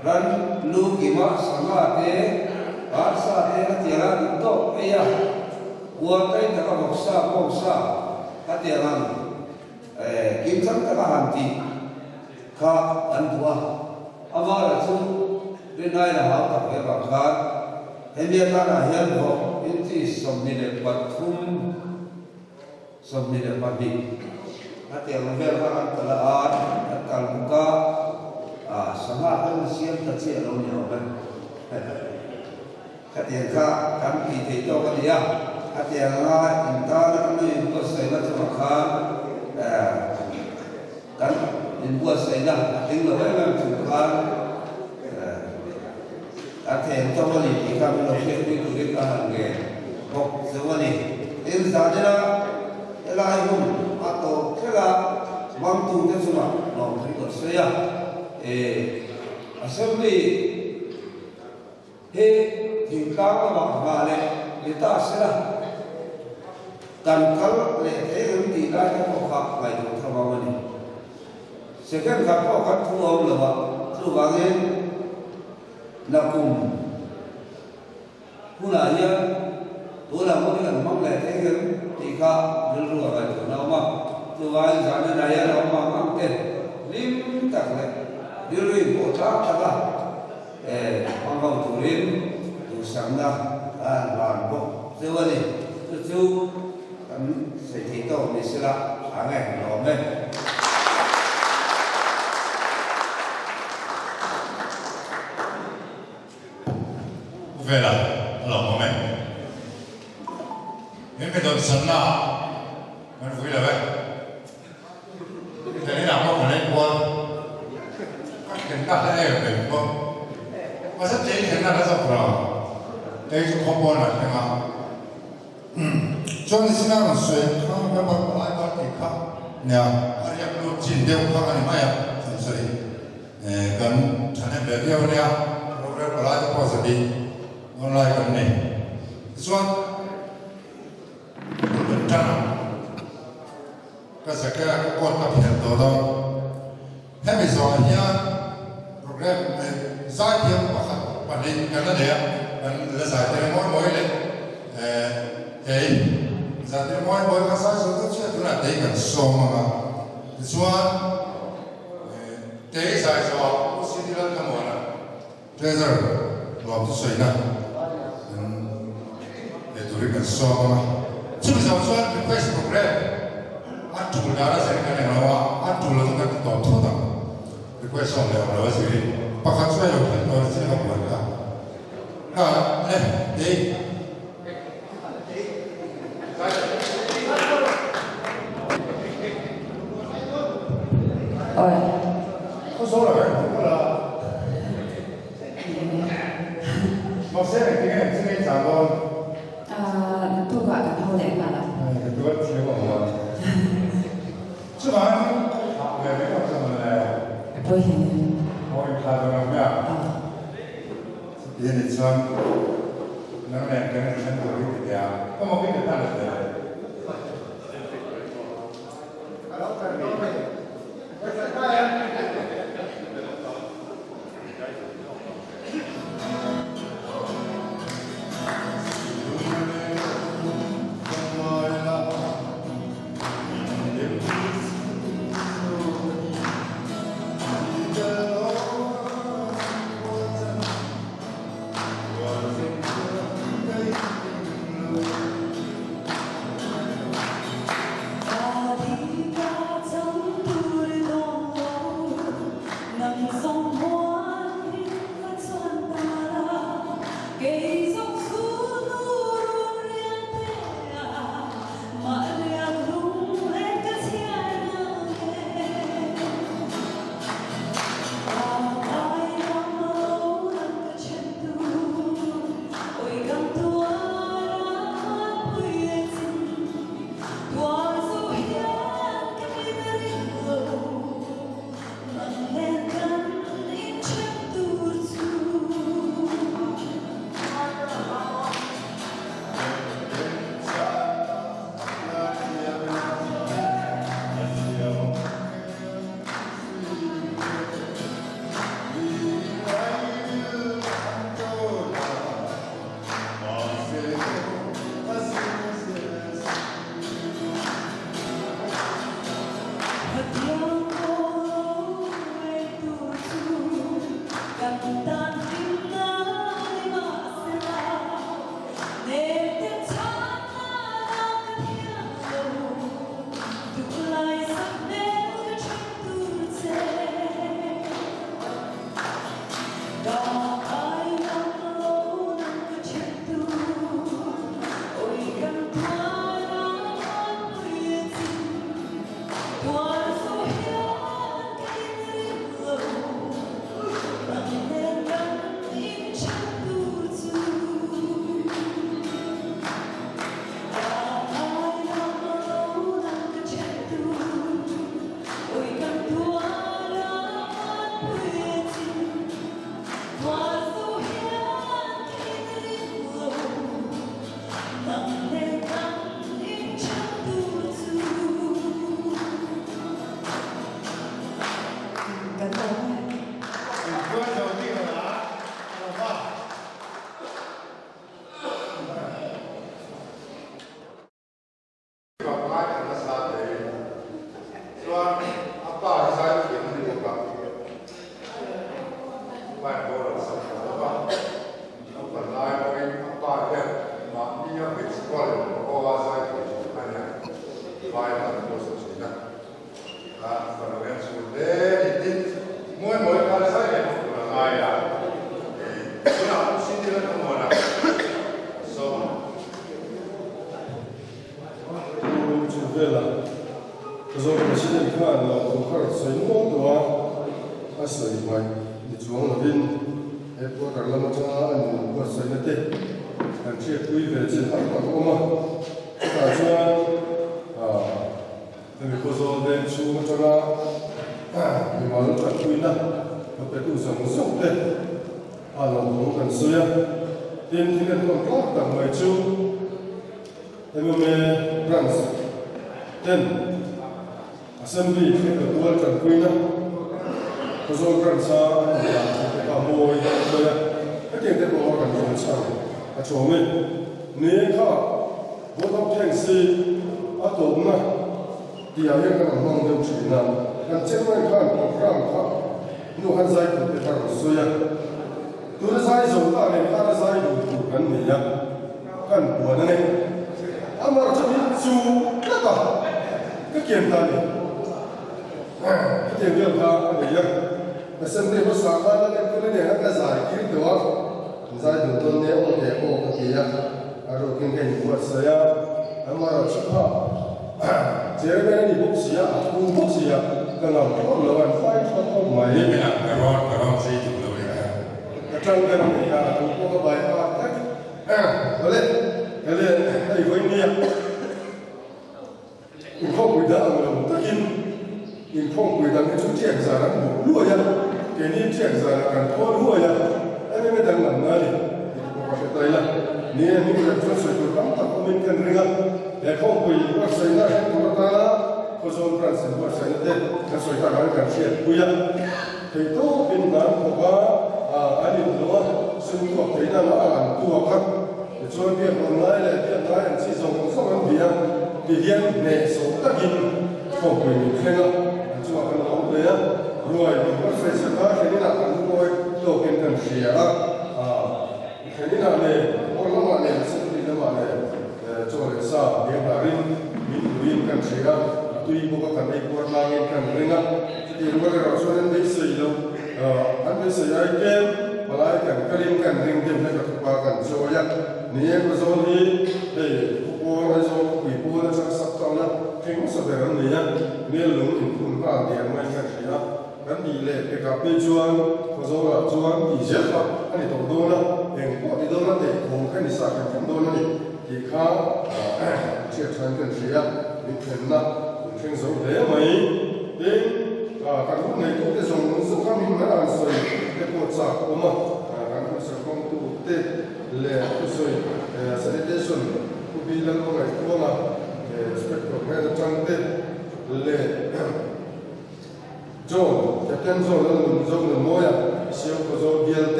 Ran lu kima sangha te, arsa te a tiang a duh tawk ei a, uar tai taka vawksa bawngsa a tiang ang kimchang taka han tih kha an duh a. Amara chu rinai la hau tak ve vang khan hemi atanah hian vawk inchi 23 22 a tiang vel kha kan tal a ar kan tal bawk a, ah sangha kha in siam ta chiah lo ni awm e. Khatiang kha kan tih theih tawk a ni a, khatiang anga in tana kan lo inbuatsaihna chungah khan kan inbuatsaihna a tling lo em em chung khan kan thei ang tawk a ni tih kha min lo hriatpui turin ka han ngen bawk zeuh a ni. Tin, zanina helai hun a tawp thleng a, hmangtute chungah lawmthu kan sawi a, Assembly hi thingtlang lamah nghah leh ni ta sela kan kal leh thei ang tih lai te pawh kha ngaihtuah tha vang a ni. Second khat pawh khat thu a awm lo a, chuvangin nakum hunah hian tunah pawh hi kan hmang leh thei ang tih kha rilru a ngaihtuahna a awm a, chuvangin zanin ah hian a awm ang ang te hlim tak leh rilru inpawh tlak tak a hmang ho turin duhsakna a han hlan bawk cheu a ni. Chu chu kan sawi thei tawk ni sela tha nge lawm e. Pu Vela a lawm awm e. Min mi dawn sanna kan vui lo e. Thlen inah pawh ka leng kual. Ka thlenna hla em em pawh. Mahse tei thlenna hla zawk lo. Tei chu khaw pawn a thleng a. Chuan nichina rawn sawi ang kha member palai kal tih kha nia a riak lut chin deuh kha a ni mai a chhan sawi kan thahnem ve viau ania rorel palai te pawh zabi online kan nei. Tichuan kan tan ang. Ka zak e, ka coat ka phelh tawh dawn. Hemi zawhah hian program zaithiam pakhat pahnih kan la nei a, kan la zaitir mawi mawi leh tei zaitir mawi mawi kha zai zawh deuh chiah tunah tei kan sawm ang a. Tichuan tei zai zawhah Pu CD Lalthamuana Treasurer lawm chu sawina kan leh turin kan sawm ang a. Chumi zawh chuan request program a tul dan a zir kan englo a, a tul lo chu kan ti tawp thut ang. Request awm leh awm lo a zir i pakhat chu hei lo thleng dawn a chin ka buai kha. Kha le tei. Awi. Khawzawl a kan hmu la. Mahse engtin nge engtin nge i chah dawn? Ahh naktukah kan ho leh nghal a. Ka tuar thiam a huan. Chuvangin ka thlah ve mai lo chuan le. Pawi hle mai. Maw in thlah dawn lo mai a. Chuti a nih chuan nang nen kan inthen tur hi ti teh a. Ka mawk in ka tan a teh.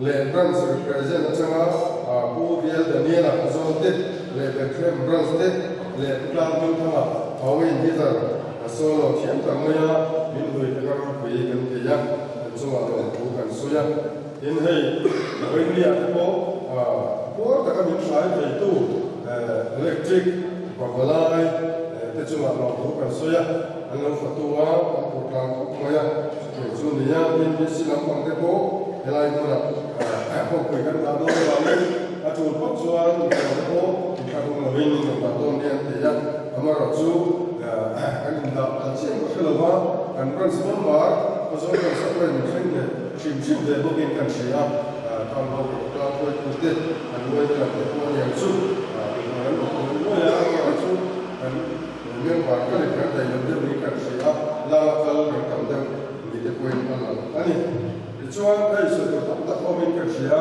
leh Branch Represent atanga Pu VL Daniela Khawzawl te leh Bethlehem Branch te leh Pu Tlangdingthanga Hawaiian Guitar solo thiam tak maia min hlui te kha ropui kan ti a, kan chungah lawmthu kan sawi a. Tin hei Vawinia te pawh puar taka min hrai theitu electric pavalai te chungah lawmthu kan sawi a, an lo fatu a, an pur tlang khawp mai a, chutiang chu ni a, tin BC lampang te pawh helai hmunah kawngpui kan dah dawn avangin a tul phawt chuan mikhual te pawh inthlahrung lovin min rawn dah dawn nia an ti a, amaherawhchu kan indah kal chiah ka hre lova, kan branch member Khawzawl branch a pawhin min thleng leh Hrim hrim ve bawkin kan hria a, tang ho tlang hruaitute an uai te lam te pawh a niang chu inhmuh an awm nuai nuai a, amaherawh chu kan member kalin kan daih loh deuh niin kan hria a, lama kal kan tam deuh ni te pawhin a lang a ni. Tichuan hei sawi tur tam tak awmin kan hria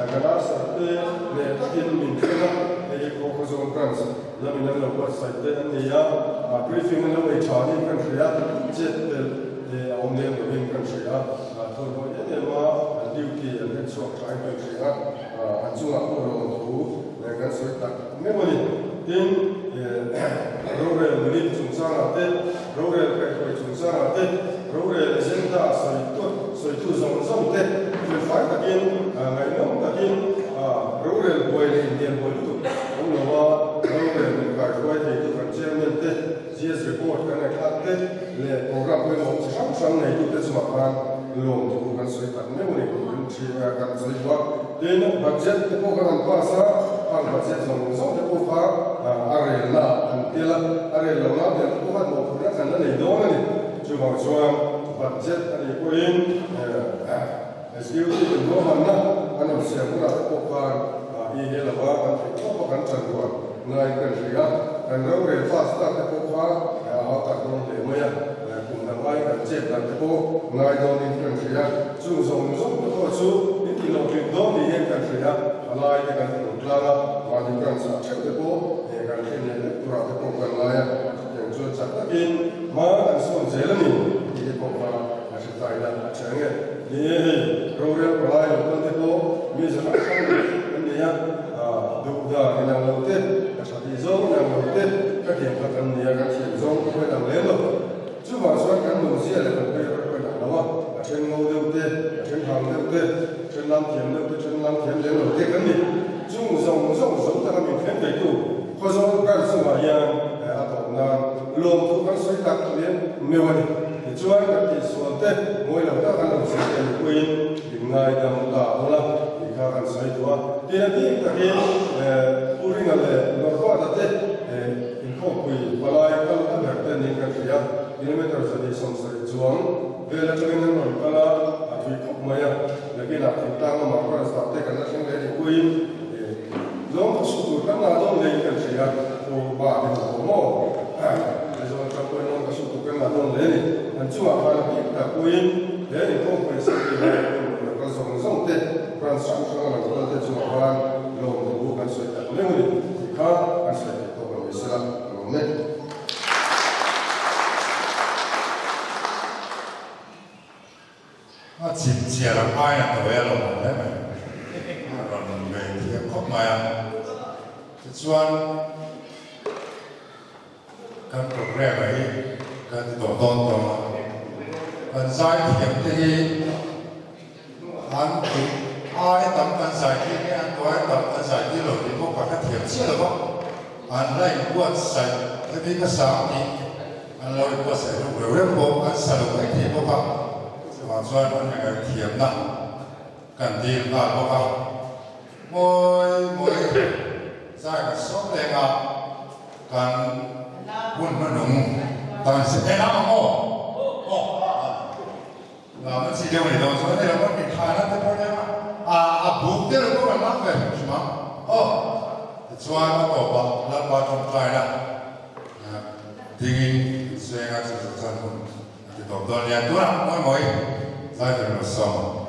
a, kan arsa te leh takin min thleng a, hei hi Khawkhawzawn Branch lamin an lo buatsaih te an ni a, briefing an lo nei tha niin kan hria a, chet belh a awm lem lovin kan hria a. Thawlhawih em em a an duty an en chhuak thain kan hria a, an chungah pawh lawmthu kan sawi tak meuh a ni. Tin, rorel minute chungchangah te, rorel kaihhruai chungchangah te, rorel agenda sawitu zawng zawng te felfai takin, ngaihnawm takin rorel buai leh inhnial buai lutuk awm lo a, rorel min kaihruai theitu kan chairman te, GS report kan ngaihthlak te leh program pawimawh chi hrang hrang neitute chungah khan lawmthu kan sawi tak meuh a ni tih kan thi kan sawi duh a. Tin, budget te pawh kan han pass a, khang budget zawng zawng te pawh kha a relna an tel a, a rel lohna tel te pawh khan mawhphurhna kan la nei dawn a ni. Chuvang chuan budget a nih pawhin executive in ruahmanna an rawn siam hunah te pawh khan i he lova kan theih tawp a kan ṭan rual naiin kan hria a, kan rorel pass tak te pawh kha a hau tak dawn hle mai a, kum dang aiin kan chet dan te pawh ngai dawnin kan hria, chung zawng zawng te pawh chu in ti lo tling dawn ni hian kan hria, a lai te kan hmu tlang a, mahni branch ah theuh te pawh kan thlen leh vek turah te pawh kan ngai a, chutiang chuan chak takin hma kan sawn zel a ni tih te pawh kha a hre ta ila a ṭha nge. Ni e hei, rorel palai lo kal te pawh mi za hrang hrang an nei a, duh dan inang lo te, ka tha tih zawng inang lo te, ka thiam kha kan nia, kan thiam zawng ka pawhin ang lem lo. Chuvang chuan kan nunzia leh kan hmel erawh pawhin ang lo a, a then ngo deuh te, a then hang deuh te, a then lam thiam deuh te, then lam thiam lem lo te kan ni. Chung zawng zawng zo taka min thleng theitu Khawzawl branch chungah hian a tawp nan lawmthu kan sawi tak lem meuh a ni. Tichuan kan tihsual te mawi lo tak an lo zir te mipuiin min ngaidam ta ula tih kha kan sawi duh a. Tin a bik takin Pu Ringa leh Norvata te inkhawmpui palai kal a ber te niin kan hria. Kilometre 170 chuang vel atangin an rawn kal a, a thui khawp mai a. Nakinah thingtlang lamah branch dah te kan la thleng leh mipuiin Zawng ka suh tur kan ngah dawn lei kan hria, Pu Ba te ho pawh maw? Aizawl atang pawhin lawng ka suh tur kan ngah dawn hle a ni. An chungah khan a bik tak puiin he inkhawmpui assembly lai a pawimawh lo kal zawng zawng te, branch hrang hrang a lo kal te chungah khan lawmthu kan sawi tak meuh a ni tih kha kan sawi theih tawk lo ni sela ka lawm e. A chim chiar ang ai a tawi a lo awm hle mai. A rawn ve thiam khawp mai a. Tichuan kan programme a hi kan ti tawh dawn tawh a. Kan zai thiam te hi an duh ai tam kan zai tir nge an duh ai tam kan zai tir lo tih pawh ka hrethiam chiah lo va. An la inbuatsaih hemi ka sang tih An lo inbuatsaih ruk reuh reuh bawk, an sa lo mai thei bawk a, chuvang chuan an ingaih thiamna kan dil nghal bawk a. Mawi mawi zai kan sawm leng a, kan hun hmanung dan si en ang ang aw? Aw, lam an si deuh a ni dawn chuan hei lo kan inthlan a te pawh nia a, a buk te lo pawh kan lam ve hrim hrim ang aw. Tichuan a tawpah Lalpa tawngtaina. Dingin Senga chu chu chuan hun a ti tawp dawn nia. Tunah mawi mawi zai tur lo sawm.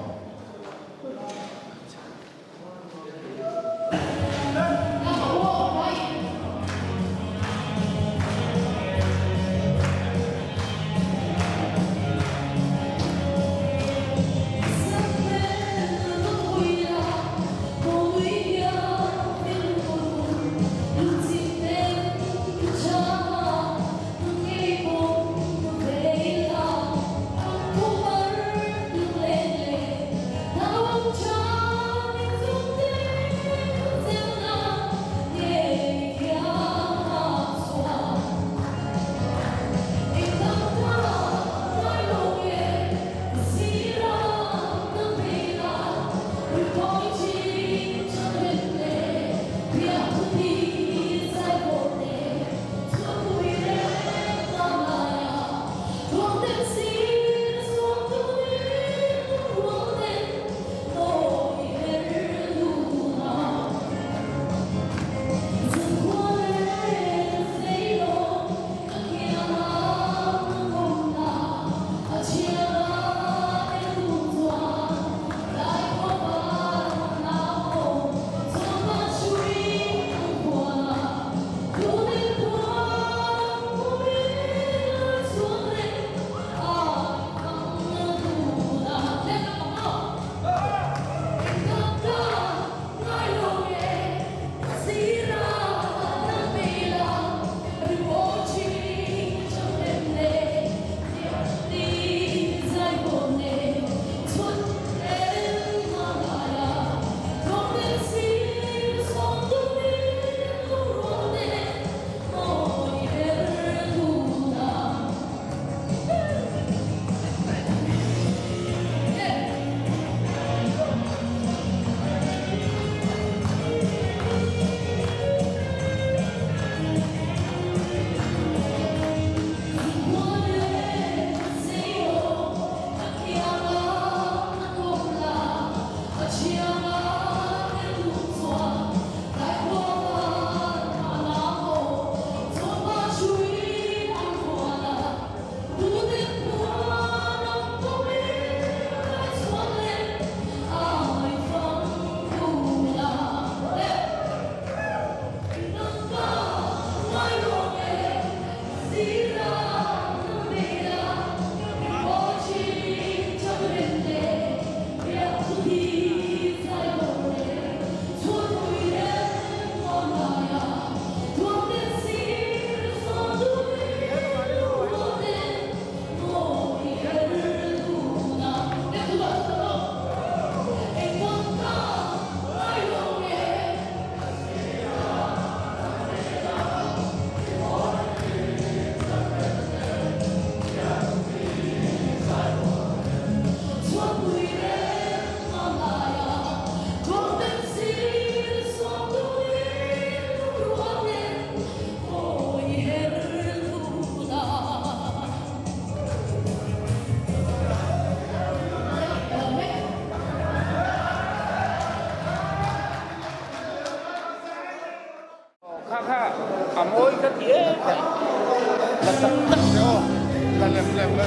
La tak tak teh aw, la lem lem la.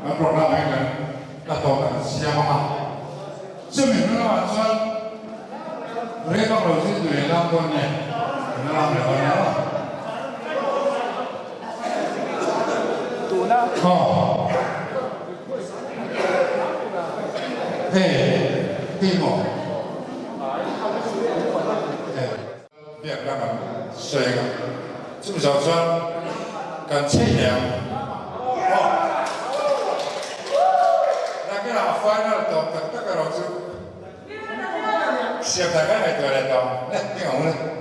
Kan program ah hian kan la tawp kan siam ang a, chumi hnu lamah chuan rei vak lo zir lui lam dawn nge kan la lam leh dawn nia aw. Aw. Hei ti maw? Biakna kan sawi ang a, chumi zawh chuan kan chei leh ang. Aw. Nakinah final tawp tak tak erawh chu siam dan kan ngaihtuah leh tawh ang. Le, ding ang u le.